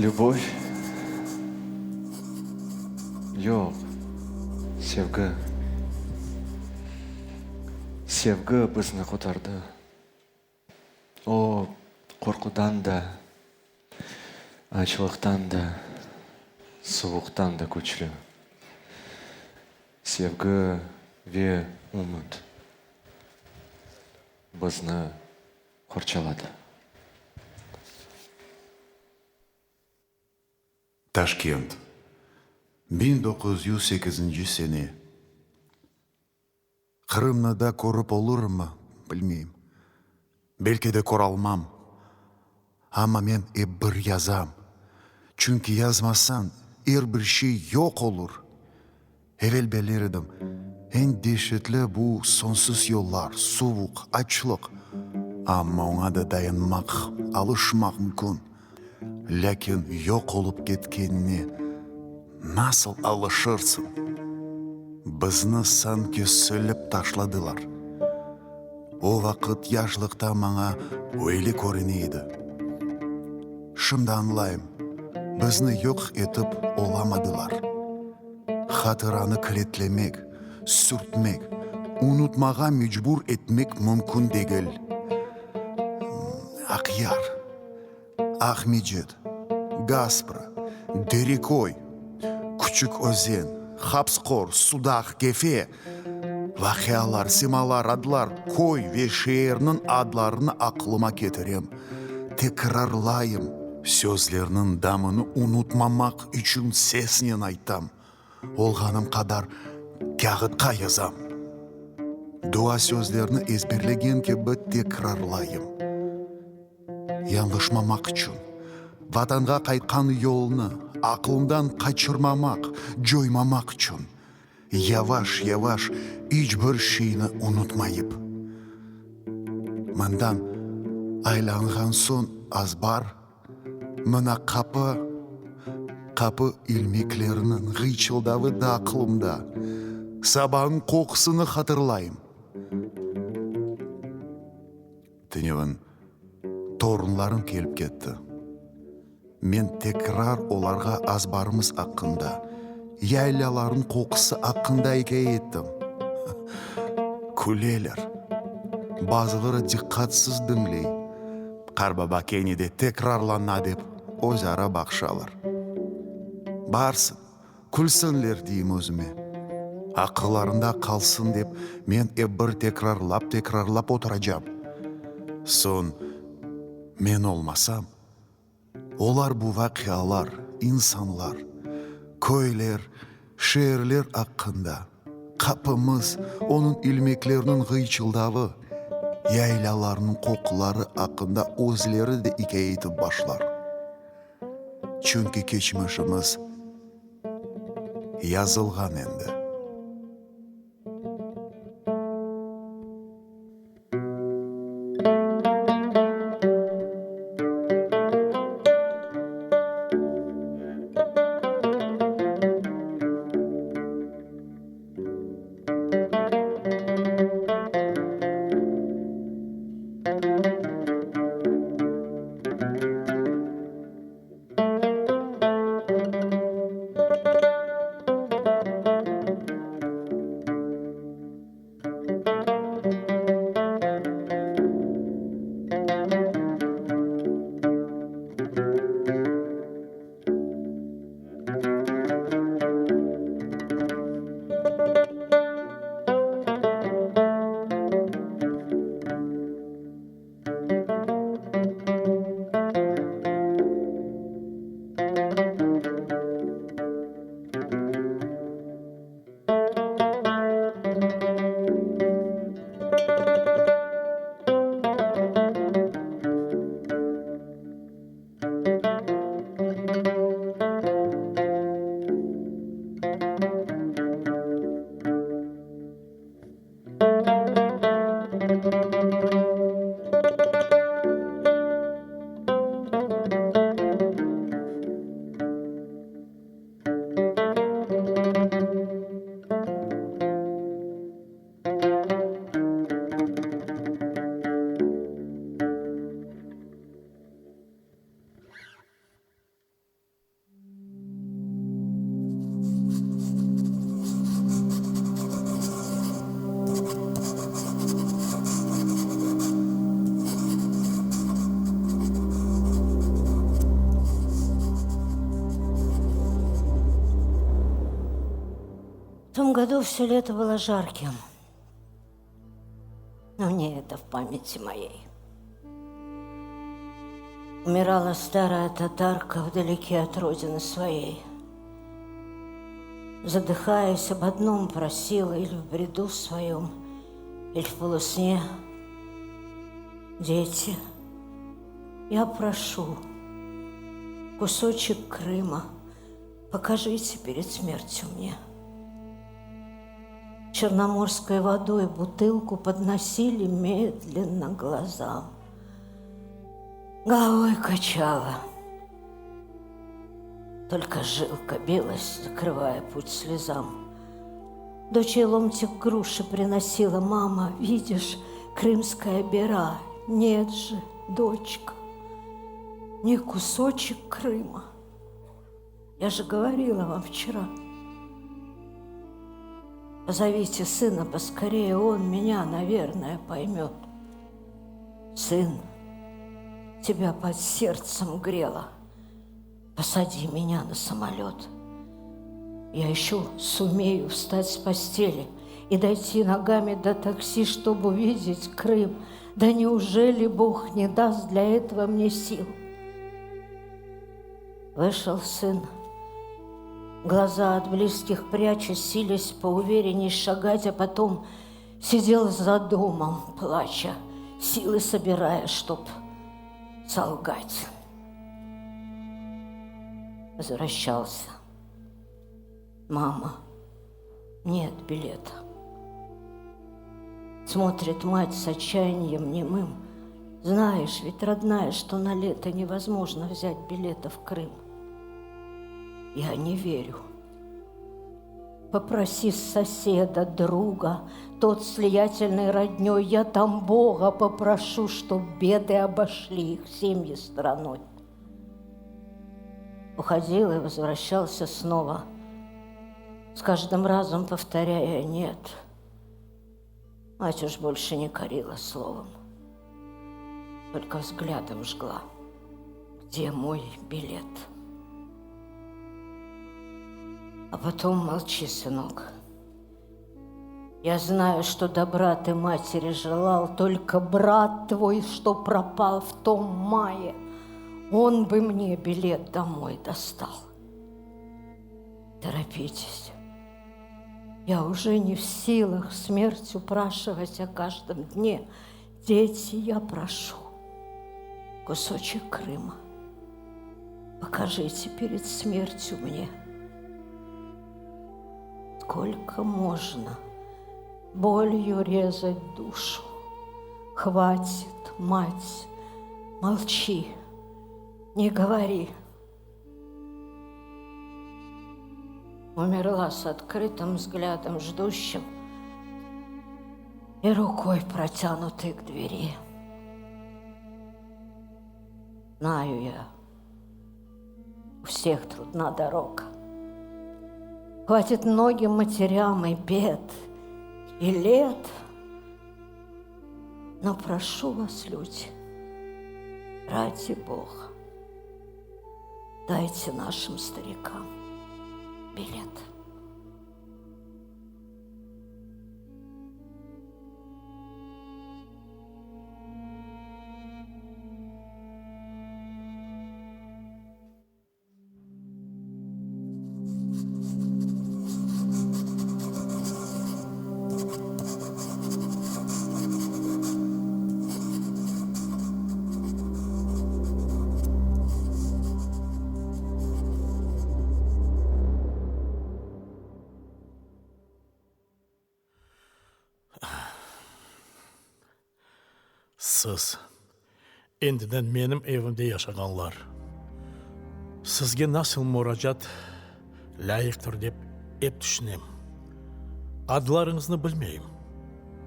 Lübov? Yoq, sevgi. Sevgi bizni qurtardı. O, qorqudan da, açlıqtan da, suvuqtan da küçlü. Sevgi ve ümüt bizni qorçaladı.
Taşkent, 1908 sene. Qırımnı da körip olurımmı, bilmeyim. Belki de köralmam. Amma men ep bir yazam. Çünki yazmasañ, er bir şey yoq olur. Evel beler edim, eñ deşetli bu soñsuz yollar, suvuq, açlıq. Amma oña da dayanmaq, alışmaq mümkün. Lâkin yoq olıp ketkenine nasıl alışırsıñ? Bizni sanki silip taşladılar. O vaqıt yaşlıqta maña öyle körüne edi. Şimdi añlayım, bizni yoq etip olamadılar. Hatıranı kilitlemek, sürtmek, unutmağa mecbur etmek mümkün degil. Aqyar. Aqmecit, Gaspra, Dereköy, Küçük Özen, Hapsqor, Sudaq, Kefe, vaqialar, simalar, adlar, köy ve şeerniñ adlarını aqlıma ketirem, tekrarlayım. Sözlerniñ damını unutmamaq içün sesnen aytam, olğanım qadar kâğıtqa yazam. Dua sözlerini ezberlegen kibi tekrarlayım. Yañlışmamaq içün, Vatanğa qaytqan yolnı aqlımdan qaçırmamaq, coymamaq içün, yavaş-yavaş iç bir şeyni unutmayıp. Mından aylanğan soñ azbar, mına qapı, qapı ilmekleriniñ ğıyçıldavı da aqlımda, sabanıñ qoqusını hatırlayım. Tünevin torunlarım kelip ketti. Men tekrar olarğa azbarımız aqqında, yaylalarnıñ qoqusı aqqında ikâye ettim. Küleler. Bazıları diqqatsız diñley. Qarbaba kene de tekrarlana dep öz ara baqışalar. Barsın. Külsünler, deyim özüme. Aqıllarında qalsın dep, men ep bir tekrarlap-tekrarlap oturacam. Soñ, men olmasam, olar bu vaqialar, insanlar, köyler, şeerler aqqında, qapımız, onıñ ilmekleriniñ ğıyçıldavı, yaylalarnıñ qoquları aqqında özleri de ikâye etip başlar. Çünki keçmişimiz yazılğan endi.
В том году все лето было жарким. Но не это в памяти моей. Умирала старая татарка вдалеке от родины своей. Задыхаясь об одном, просила или в бреду своем, или в полусне. Дети, я прошу, кусочек Крыма покажите перед смертью мне. Черноморской водой бутылку подносили медленно глазам. Головой качала. Только жилка билась, закрывая путь слезам. Дочь ей ломтик груши приносила. Мама, видишь, крымская бера. Нет же, дочка, не кусочек Крыма. Я же говорила вам вчера. Позовите сына поскорее, он меня, наверное, поймет. Сын, тебя под сердцем грело. Посади меня на самолет. Я еще сумею встать с постели и дойти ногами до такси, чтобы увидеть Крым. Да неужели Бог не даст для этого мне сил? Вышел сын, глаза от близких пряча, силясь поуверенней шагать, а потом сидел за домом, плача, силы собирая, чтоб солгать. Возвращался. Мама, нет билета. Смотрит мать с отчаянием немым. Знаешь, ведь, родная, что на лето невозможно взять билета в Крым. Я не верю. Попроси соседа, друга, тот слиятельной родней, я там Бога попрошу, чтоб беды обошли их семьи стороной. Уходил и возвращался снова, с каждым разом повторяя «нет». Мать уж больше не корила словом, только взглядом жгла. Где мой билет? А потом молчи, сынок. Я знаю, что добра ты матери желал, только брат твой, что пропал в том мае, он бы мне билет домой достал. Торопитесь. Я уже не в силах смерть упрашивать о каждом дне. Дети, я прошу, кусочек Крыма покажите перед смертью мне. Сколько можно болью резать душу? Хватит, мать, молчи, не говори. Умерла с открытым взглядом ждущим и рукой протянутой к двери. Знаю я, у всех трудна дорога. Хватит многим матерям и бед, и лет. Но прошу вас, люди, ради Бога, дайте нашим старикам билет.
Siz, endiden menim evimde yaşağanlar, sizge nasıl muracaat lâyıqtır dep ep tüşünem. Adlarıñıznı bilmeyim.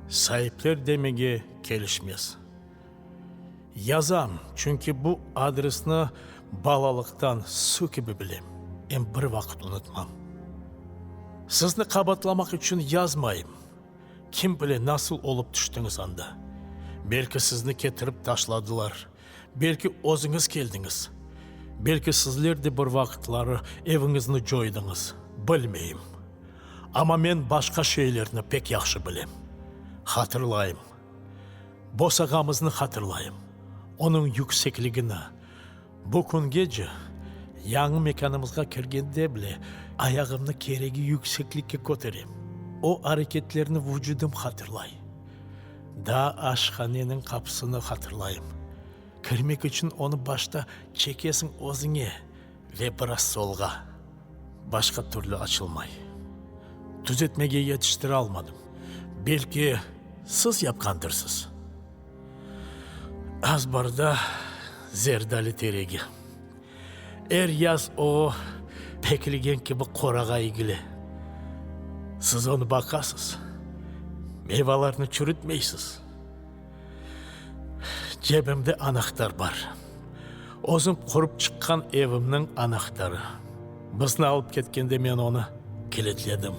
Saipler demege kelişmez. Yazam, çünki bu adresni balalıqtan suv kibi bilem, em bir vaqıt unutmam. Sizni qabaatlamaq içün yazmayım. Kim bile nasıl olıp tüştiñiz anda. Belki sizni ketirip taşladılar, belki özüñiz keldiñiz. Belki sizler de bir vaqıtları eviñizni coydıñız, bilmeyim. Amma men başqa şeylerni pek yahşı bilem. Hatırlayım. Bosağamıznı hatırlayım, onıñ yüksekligini. Bu küngece, yañı mekânımızğa kirgende bile, ayağımnı keregi yükseklikke köterem. O areketlerni vucudım hatırlay. Daa aşhaneniñ qapısını hatırlayım. Kirmek içün onı başta çekesiñ özüñe ve biraz solğa. Başqa türlü açılmay. Tüzetmege yetiştiralmadım. Belki, siz yapqandırsız? Azbarda zerdali teregi. Er yaz o, pekilgen kibi qorağa egile. Siz onı baqasız, meyvalarnı çürütmeysiz. Cebimde anahtar bar. Özüm qurıp çıqqan evimniñ anahtarı. Bizni alıp ketkende men onı kilitledim.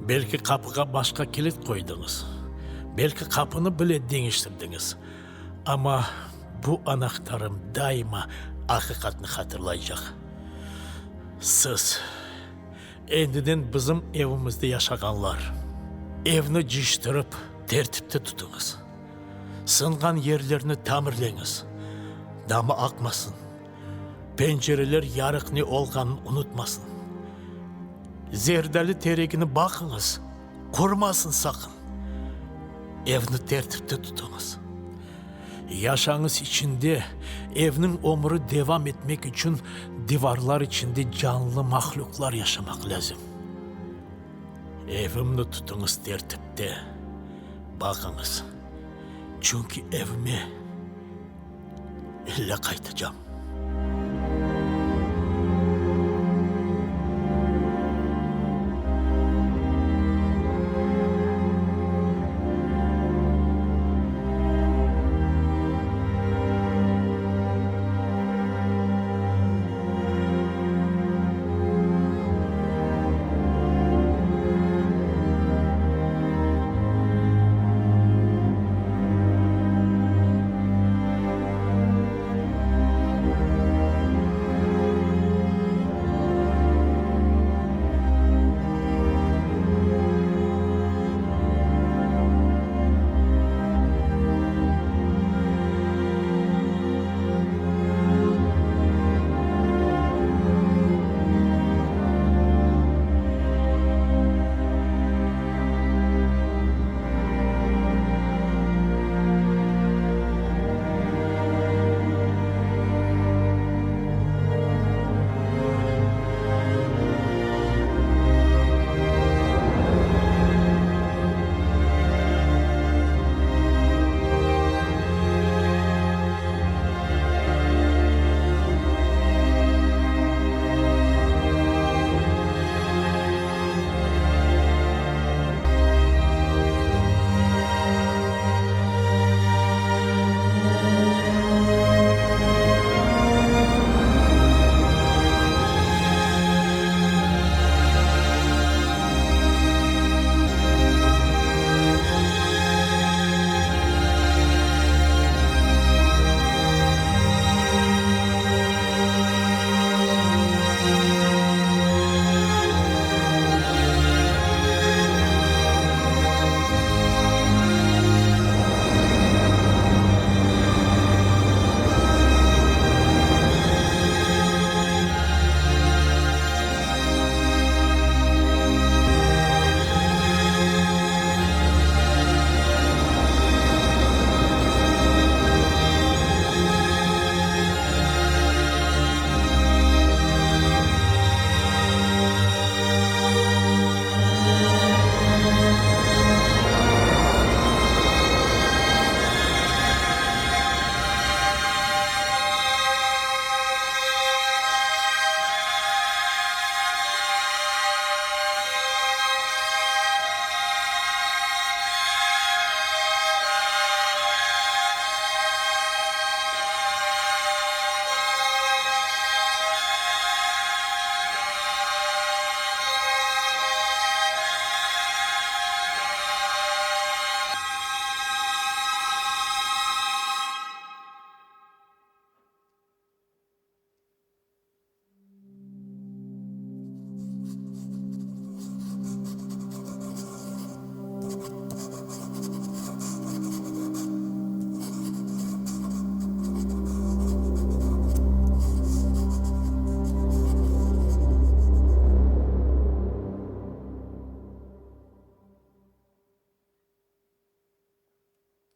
Belki qapığa başqa kilit qoydıñız, belki qapını bile deñiştirdiñiz, amma bu anahtarım daima aqiqatnı hatırlaycaq. Siz, endiden bizim evimizde yaşağanlar, evni cıyıştırıp, tertipte tutuñız. Sınğan yerlerni tamirleñiz, damı aqmasın. Pencereler yarıq ne olğanın unutmasın. Zerdali teregini baqıñız, qurumasın saqın. Evni tertipte tutuñız. Yaşañız içinde evniñ ömrü devam etmek içün divarlar içinde canlı mahlüqlar yaşamaq lâzim. Evimni tutuñız tertipte, baqıñız, çünki evime. İlle qaytacam.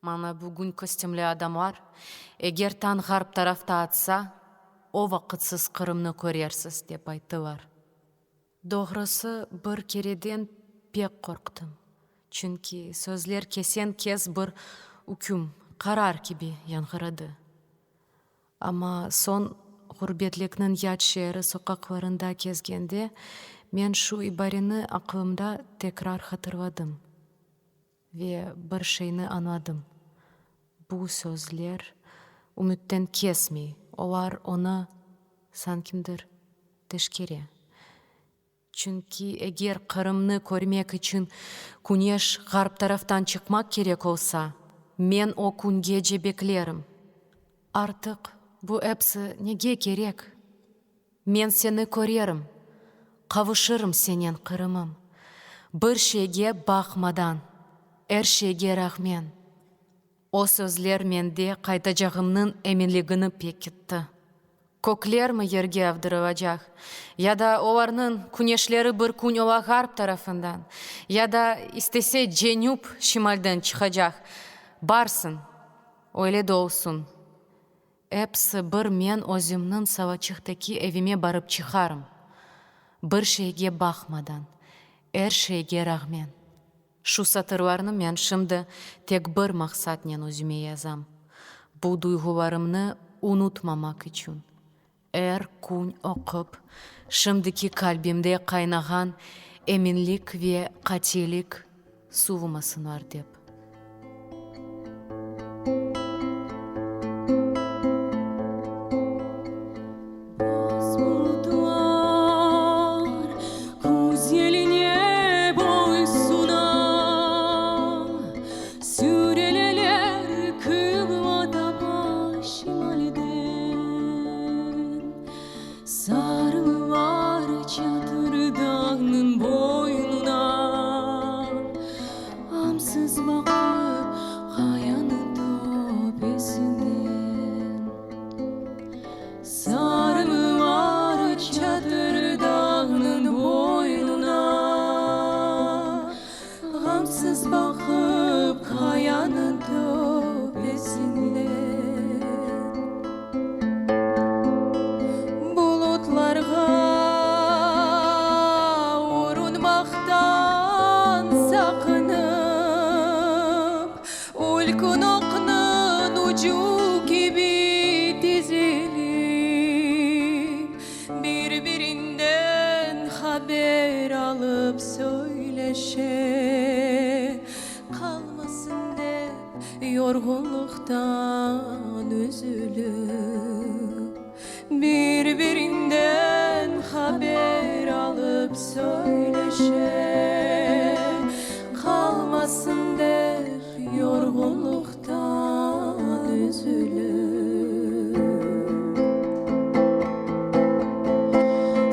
Maña bugün kostümli adamlar, eger tañ ğarp tarafta atsa, o vaqıt siz Qırımnı körersiz, dep ayttılar. Doğrusı, bir kereden pek qorqtım, çünki sözler kesen-kes bir üküm, qarar kibi yañğıradı. Amma soñ ğurbetlikniñ yat şeeri soqaqlarında kezgende, men şu ibareni aqlımda tekrar hatırladım ve bir şeyni añladım, bu sözler ümütten kesmey, olar onı, sankimdir, teşkere. Çünki eger Qırımnı körmek içün küneş ğarp taraftan çıqmaq kerek olsa, men o küngece beklerim. Artıq bu epsi nege kerek? Men seni körerim, qavuşırım senen, Qırımım. Bir şeyge baqmadan, er şeyge rağmen. O sözler mende qaytacağımnıñ eminligini pekitti. Köklermi yerge avdırılacaq, ya da olarnıñ küneşleri bir kün ola ğarp tarafından, ya da istese cenüp şimalden çıqacaq, barsın, öyle de olsun. Episi bir men özümniñ Salaçıqtaki evime barıp çıqarım. Bir şeyge baqmadan, er şeyge rağmen. Şu satırlarnı men şimdi tek bir maqsatnen özüme yazam, bu duyğularımnı unutmamaq içün. Er kün oqup, şimdiki qalbimde qaynağan eminlik ve qatiylik suvumasınlar dep.
Boz bulutlar küz yeline boysuna Süreleler qıbla taba şimalden Sarılılar Çatır dağnıñ boynuna Ğamsız baqıp qayanıñ töpesinden. Sarılılar Çatır dağnıñ boynuna, Ğamsız baqıp qayanıñ töpesinden. Bulutlarğa urunmaqtan saqınıp, Ülkün oqnıñ ucu kibi tizilip, Bir-birinden haber alıp söyleşe, Qalmasın dep yorğunlıqtan üzülip, Bir-birinden haber alıp söyleşe, Qalmasın dep yorğunlıqtan üzülip.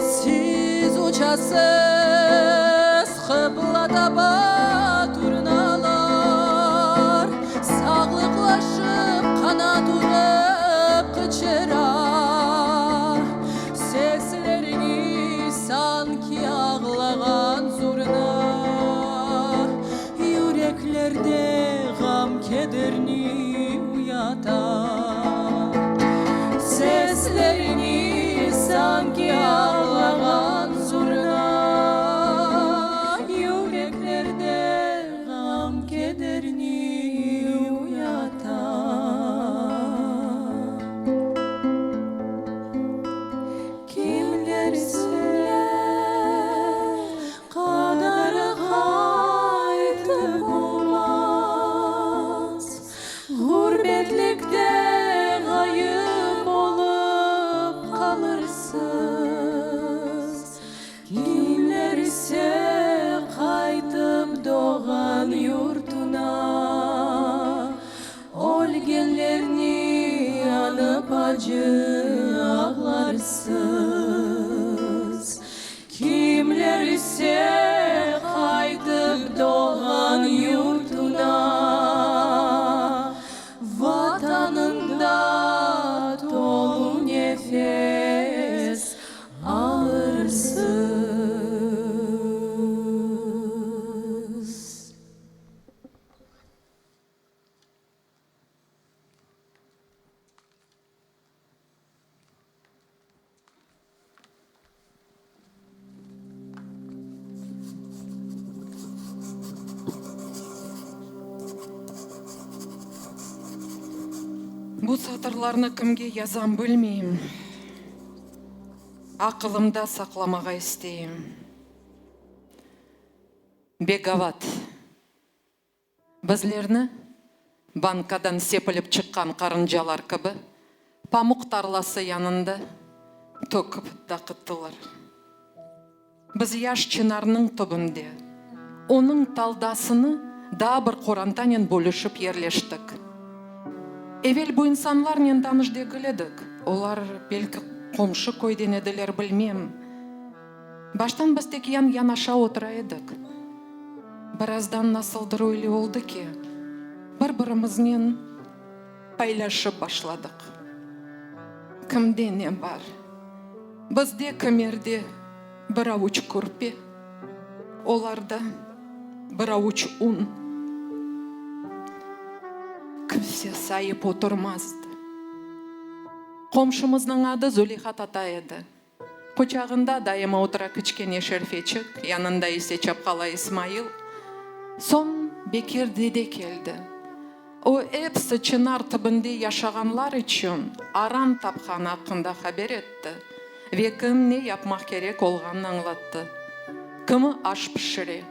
Siz uçasız qıbla taba turnalar, Sağlıqlaşıp qanat urıp qıçıra. Sesleriñiz sanki ağlağan zurna, Yüreklerde ğam-kederni uyata. Sesleriñiz sanki ağlağan zurna, Yüreklerde ğam-kederni uyata. Kimlerse qadar qaytıp olmaz, Ğurbetlikte ğayıp olıp qalırsız. Kimlerse qaytıp doğğan yurtuna, Ölgenlerni añıp acı ağlarsız. Kimler ise qaytıp doğğan yurtuna, Vatanında tolu nefes alırsız.
Bu satırlarnı kimge yazam bilmeyim. Aqılımda saqlamağa isteyim. Begavat. Bizlerni, bankadan sepilip çıqqan qarıncalar kibi, pamuq tarlası yanında tökip daqıttılar. Biz yaş çınarnıñ tübünde, onıñ taldasını daa bir qorantanen bölüşip yerleştik. Evel bu insanlarnen tanış degil edik, olar, belki, qomşu köyden ediler, bilmem. Baştan biz tek yan-yanaşa otura edik. Birazdan nasıldır öyle oldı ki, bir-birimiznen paylaşıp başladıq. Kimde ne bar? Bizde kimerde bir avuç kürpe, olarda bir avuç un. Kimse sayıp oturmazdı. Qomşumıznıñ adı Züleyha tata edi. Quçağında daima otura kiçkene Şerfeçik, yanında ise çapqala İsmail. Soñ Bekir dede keldi. O, episi çınar tübünde yaşağanlar içün aran tapqanı aqqında haber etti ve kim ne yapmaq kerek olğanını añlattı. Kimi aş pişire,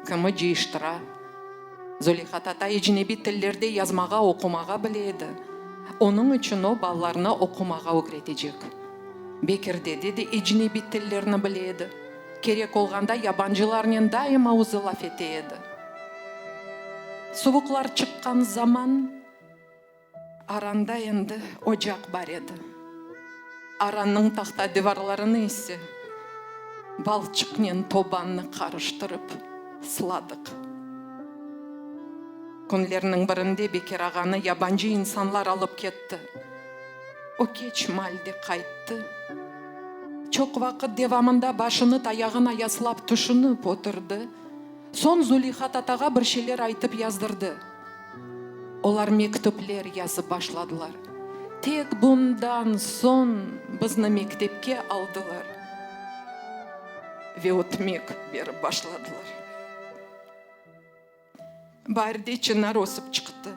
kimi cıyıştıra. Züleyha tata ecnebiy tillerde yazmağa, oqumağa bile edi. Onıñ içün o, balalarına oqumağa ögretecek. Bekir dede de ecnebiy tillerni bile edi. Kerek olğanda yabancılarnen daima özü laf ete edi. Suvuqlar çıqqan zaman aranda endi ocaq bar edi. Arannıñ tahta divarlarını ise balçıqnen tobannı qarıştırıp sıladıq. Künlerniñ birinde Bekir ağanı yabancı insanlar alıp ketti. O keç maalde qayttı. Çoq vaqıt devamında başını tayağına yaslap tüşünip oturdı. Soñ Zuleyha tatağa bir şeyler aytıp yazdırdı. Olar mektüpler yazıp başladılar. Tek bundan soñ bizni mektepke aldılar ve ötmek berip başladılar. Baarde çınar ösip çıqtı.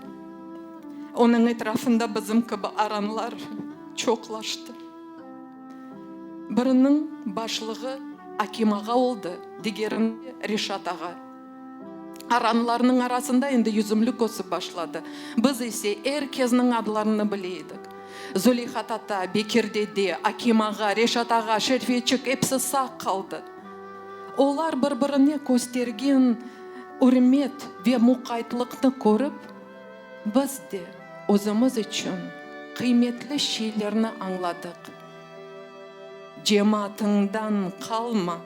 Onıñ etrafında bizim kibi aranlar çoqlaştı. Biriniñ başlığı Akim ağa oldı, digeriniñ, Reşat ağa. Aranlarnıñ arasında endi yüzümlik ösip başladı. Biz ise er kesniñ adlarını bile edik. Zuleyha tata, Bekir dede, Akim ağa, Reşat ağa, Şerfeçik episi sağ qaldı. Olar bir-birine köstergen ürmet ve muqaytlıqnı körip, biz de özümiz içün qıymetli şeylerni añladıq, Cemaatıñdan qalma,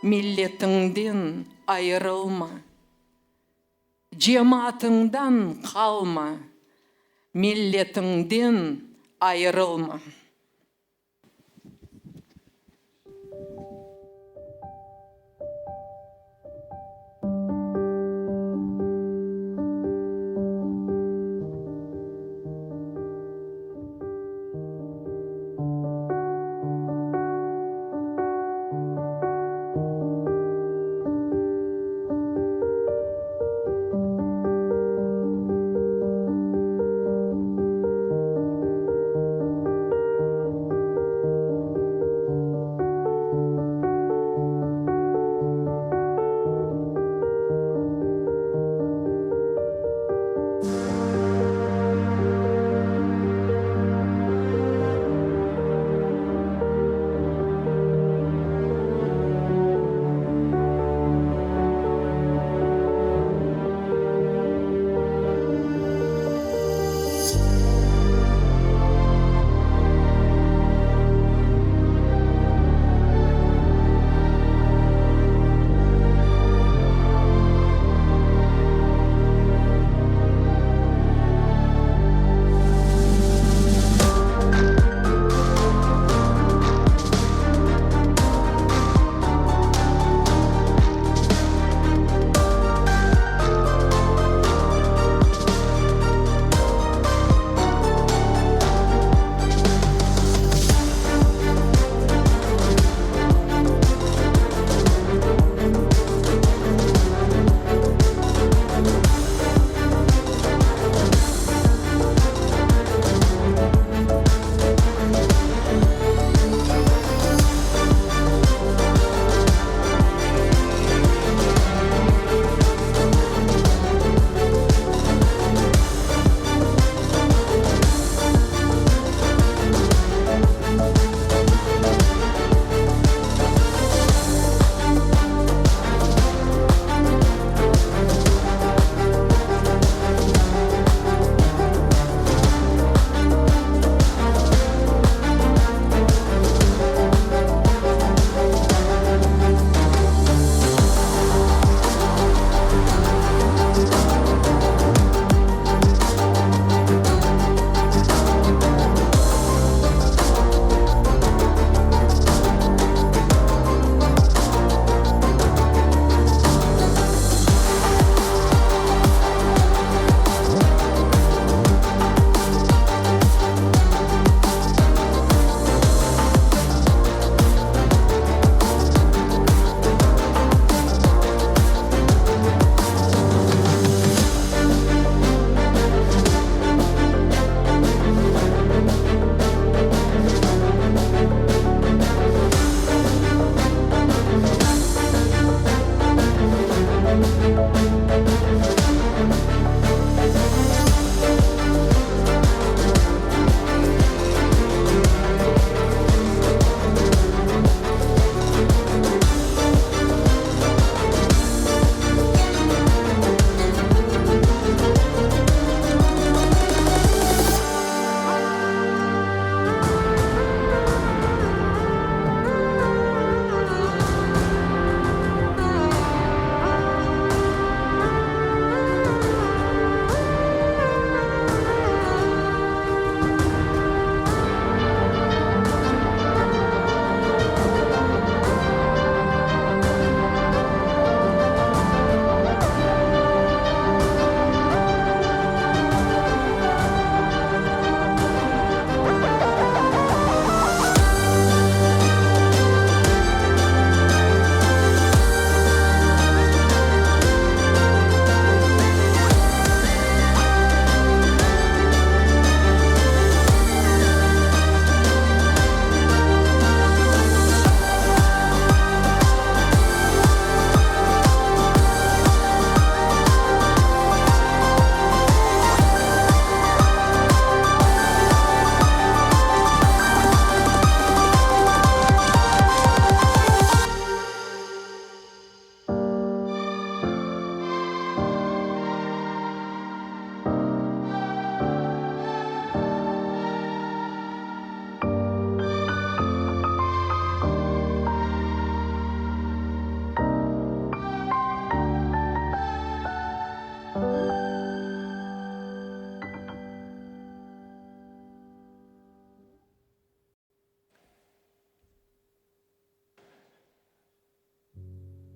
milletiñden ayırılma. Cemaatıñdan qalma, milletiñden ayırılma.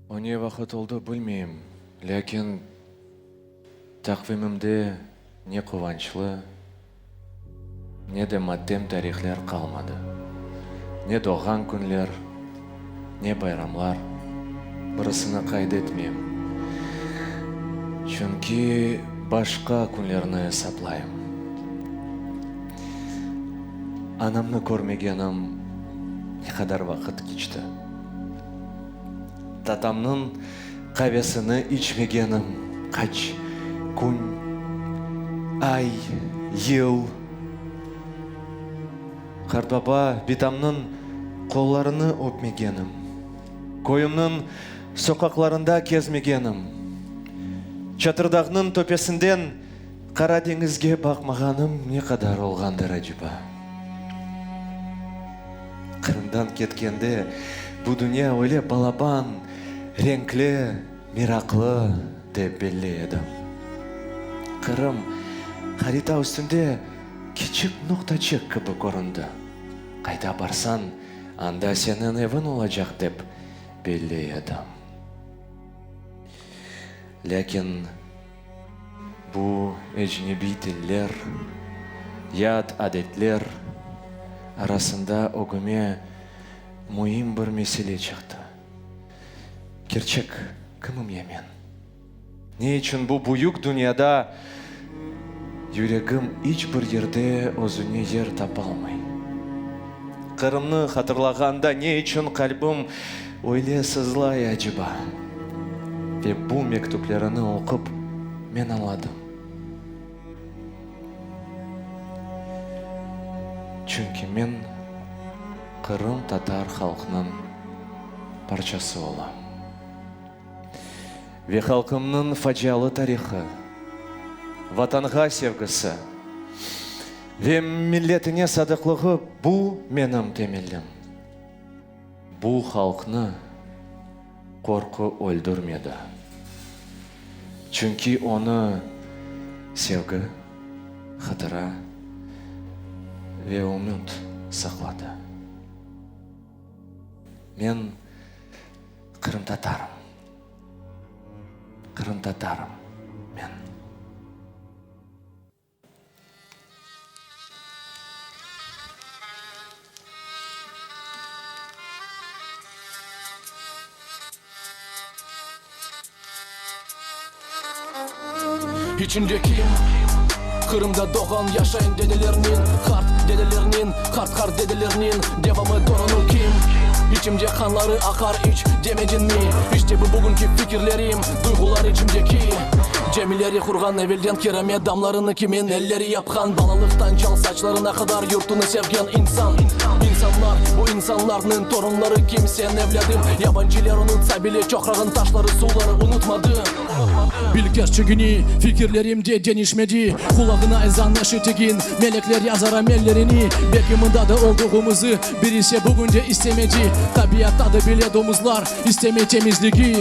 O ne vaqıt oldı bilmeyim, lâkin taqvimimde ne quvançlı, ne de matem tarihler qalmadı. Ne doğğan künler, ne bayramlar, birisini qayd etmeyim. Çünki başqa künlerni esaplayım. Anamnı körmegenim ne qadar vaqıt keçti. Tatamnıñ qavesini içmegenim qaç kün, ay, yıl. Qartbaba, bitamnıñ qollarını öpmegenim, köyümniñ soqaqlarında kezmegenim, Çatırdağnıñ töpesinden Qara deñizge baqmağanım ne qadar olğandır aceba? Qırımdan ketkende bu dünya öyle balaban, renkli, meraqlı dep belley edim. Qırım harita üstünde kiçik noqtaçıq kibi köründi. Qayda barsañ, anda seniñ eviñ olacaq dep belley edim. Lâkin. Bu ecnebiy tiller, yat adetler arasında ögüme müim bir mesele çıqtı. Kerçek, kimim ya men? Ne içün bu büyük dünyada yüregim iç bir yerde özüne yer tapalmay? Qırımnı hatırlağanda ne içün qalbim öyle sızlay aceba? Ve bu mektüplerini oqup men añladım. Çünki men qırımtatar halqnıñ parçası olam. Ve halqımnıñ facialı tarihı, Vatanğa sevgisi ve milletine sadıqlığı bu menim temelim. Bu halqnı qorqu öldürmedi, çünki onı sevgi, hatıra ve ümüt saqladı. Men qırımtatarım. Qırımtatarım men.
İçimde kim? Qırımda doğğan yaşayın dedelerniñ, qart dedelerniñ, qart-qart dedelerniñ devamı torunı kim? İçimde qanları aqar iç demediñmi? İşte bu bugünki fikirlerim, duyğular içimdeki. Camileri qurğan evelden kiramet damlarını kimin elleri yapqan? Balalıqtan çal saçlarına qadar yurtunı sevgen insan. İnsanlar, bu insanlarnıñ torunları kim sen, evlâdım? Yabancılar unutsa bile çoqrağın taşları, suvları unutmadı. Bil kerçegini, fikirlerim de deñişmedi, Qulağına ezan eşitigin, melekler yazar amellerini. Belki mında da olduğımızı birisi bugün de istemedi, Tabiatta da bile domuzlar istemey temizligi.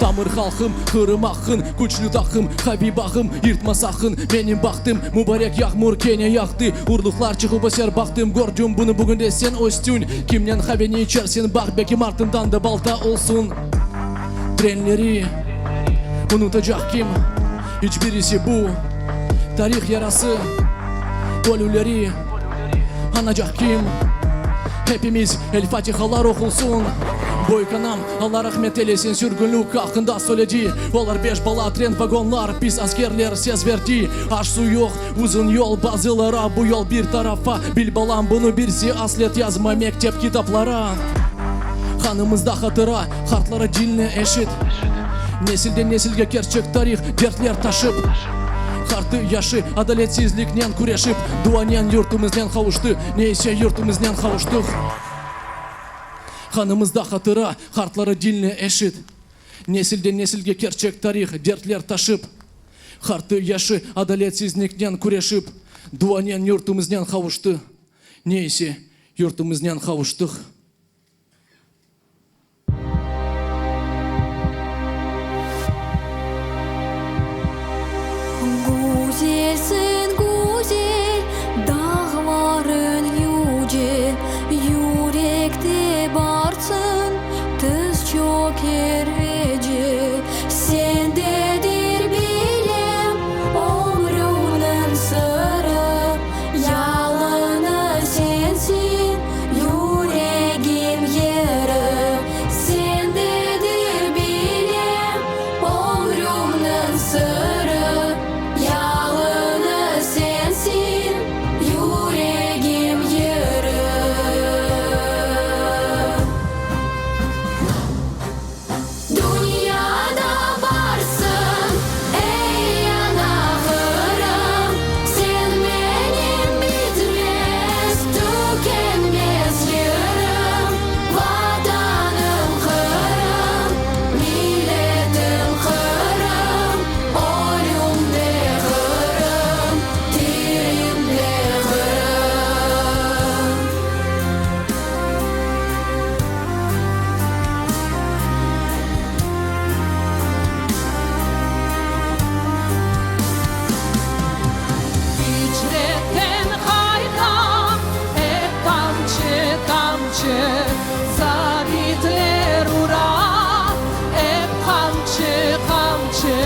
Tamır halqım, Qırım aqqın, küçlü taqım, qaviy bağım, yırtma saqın, menim bahtım, Mubarek yağmur kene yağdı, urluqlar çıqıp öser bahtım, Gördüm bunı bugün de sen östüñ, kimnen qaveni içersiñ, Baq belki martından da balta olsun. Trenleri unutacaq kim? İç birisi bu tarih yarası, Ölüleri añacaq kim? Hepimiz El Fatihalar oqulsun. Böyük anam, Alla rahmet eylesin, sürgünlik aqqında söyledi. Olar beş bala, tren vagonlar, pis askerler ses verdi. Aş-su yoq, uzun yol, bazılara bu yol bir tarafa. Bil, balam, bunı birisi aslet yazma mektep kitaplara. Qanımızda hatıra, qartlara diñle, eşit. Nesilden nesilge kerçek tarih, dertler taşıp. Qartı, yaşı, adaletsizliknen küreşip, duanen yurtumıznen qavuştı, ne ise yurtumıznen qavuştıq. Qanımızda hatıra, qartlara diñle, eşit. Nesilden nesilge kerçek tarih, dertler taşıp. Qartı, yaşı, adaletsizliknen küreşip, duanen yurtumıznen qavuştı, ne ise yurtumıznen qavuştıq.
Güzelsiñ, güzel, dağlarıñ yüce, Yürekte barsıñ, tiz çöker.
Hicretten qaytam, ep tamçı-tamçı Zabitler ura, ep qamçı-qamçı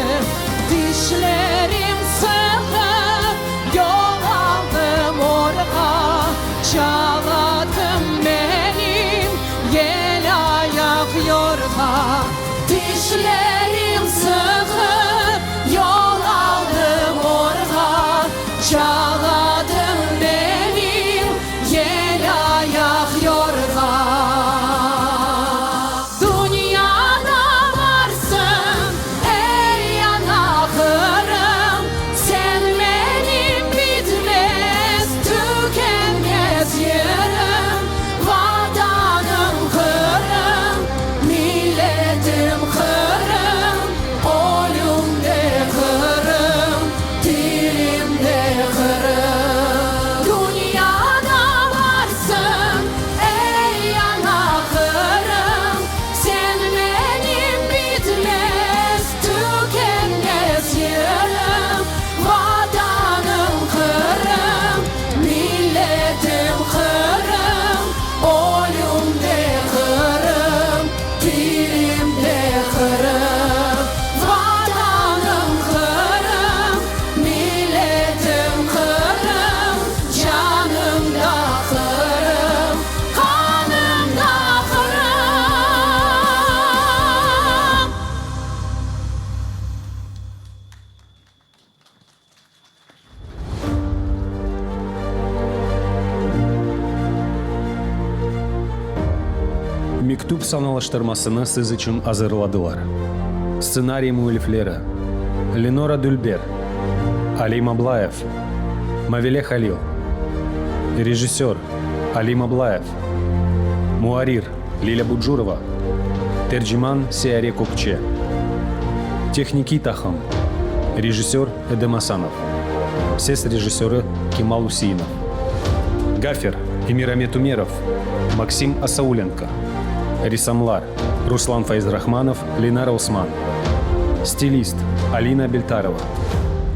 Tişlerim sıqıp yol aldım orğa Çalatım menim yel ayaq yorğa Tişlerim sıqıp yol aldım orğa Çaladım menim yel ayaq yorğa Dünyada varsıñ, ey ana Qırım, Sen menim bitmez, tükenmez yırım, Vatanım Qırım, milletim Qırım, Ölüm de Qırım, tirim de Qırım. Dünyada varsıñ, ey ana Qırım, Sen menim bitmez, tükenmez yırım, Vatanım Qırım, milletim Qırım, Ölüm de Qırım, tirim de Qırım. Vatanım Qırım, milletim Qırım, Canım da Qırım, qanım da Qırım.
Mektüp sanalaştırmasını siz içün azırladılar. Stsenariy müellifleri, Lenora Dülber, Alim Ablayev, Mavile Halil, rejissör, Alim Ablayev, muarrir, Lilâ Bucurova, terciman, Seyare Kökçe, tehnikiy taqım, rejissör, Edem Asanov, ses rejissörı, Kemal Useinov, gaffer, Emiramet Ümerov, Maksim Asaulenko, ressamlar, Ruslan Fayzrahmanov, Lenara Osman, stilist, Alina Beltarova,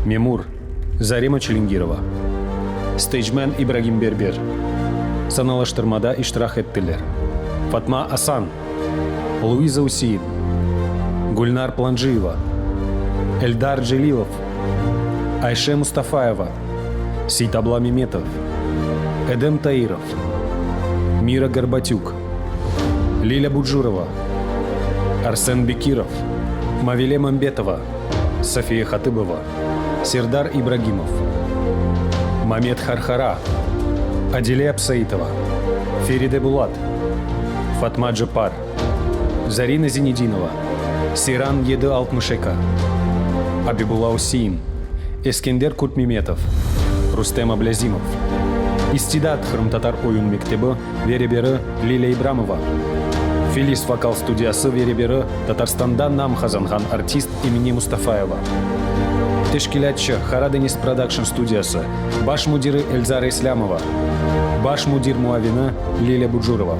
memur, Zarema Çilingirova, steycmen İbragim Berber. Sanalaştırmada iştirak ettiler, Fatma Asan, Luiza Usein, Gülnar Plancıyeva, Eldar Celilov, Ayşe Mustafayeva, Seytabla Memetov, Edem Tairov, Mira Gorbatük, Lilâ Bucurova, Arsen Bekirov, Mavile Mambetova, Safiye Hatıbova, Serdar İbragimov, Mamet Harhara, Adile Absaitova, Feride Bulat, Fatma Ceppar, Zarina Zinedinova, Seyran 762, Abibulla Usein, Eskender Kurtmemetov, Rustem Ablâzimov, İstidat qırımtatar oyun mektebi ve reberi Lilâ İbramova, Filis vokal studiyası ve reberi Tatarstanda nam qazanğan artist Emine Mustafayeva, teşkilâtçı Karadeniz Prodakşn studiyası baş müdiri Elzara İslâmova, baş müdir muavini Lilâ Bucurova.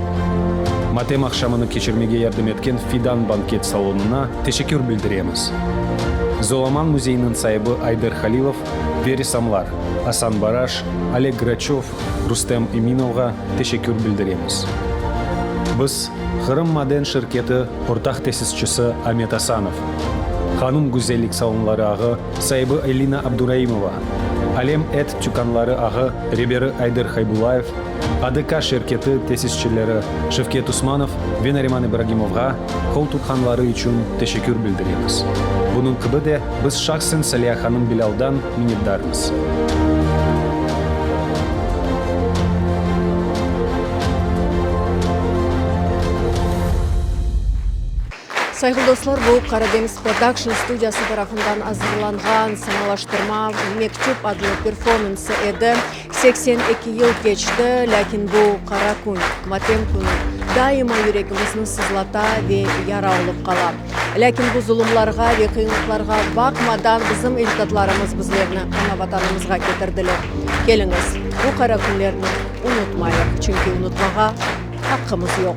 Matem aqşamını keçirmege yardım etken Fidan banket salonına teşekkür bildiremiz. Zolaman müzeyiniñ saibi Ayder Halilov ve ressamlar Asan Baraş, Oleg Graçöv, Rustem Eminovğa teşekkür bildiremiz. Biz, Qırım maden şirketi ortaq tesisçisi Amet Asanov, Hanum güzellik salonları ağı saibi Elina Abduraimova, Alem et tükânları ağı reberi Ayder Haybullayev, ADK şirketi tesisçileri Şevket Usmanov ve Nariman İbragimovğa qol tutqanları içün teşekkür bildiremiz. Bunıñ kibi de biz şahsen Saliya hanım Bilâldan minnetdarmız.
Sayğılı dostlar, bu Karadeniz Production studiyası tarafından azırlanğan sanalaştırma Mektüp adlı performansı edi. 82 yıl keçti, lâkin bu qara kün, matem künü, daima yüregimizni sızlata ve yara olıp qala. Lâkin bu zulumlarğa ve qıyınlıqlarğa baqmadan bizim ecdatlarımız bizlerni ana-Vatanımızğa ketirdiler. Keliñiz, bu qara künlerni unutmayıq, çünki unutmağa aqqımız yoq.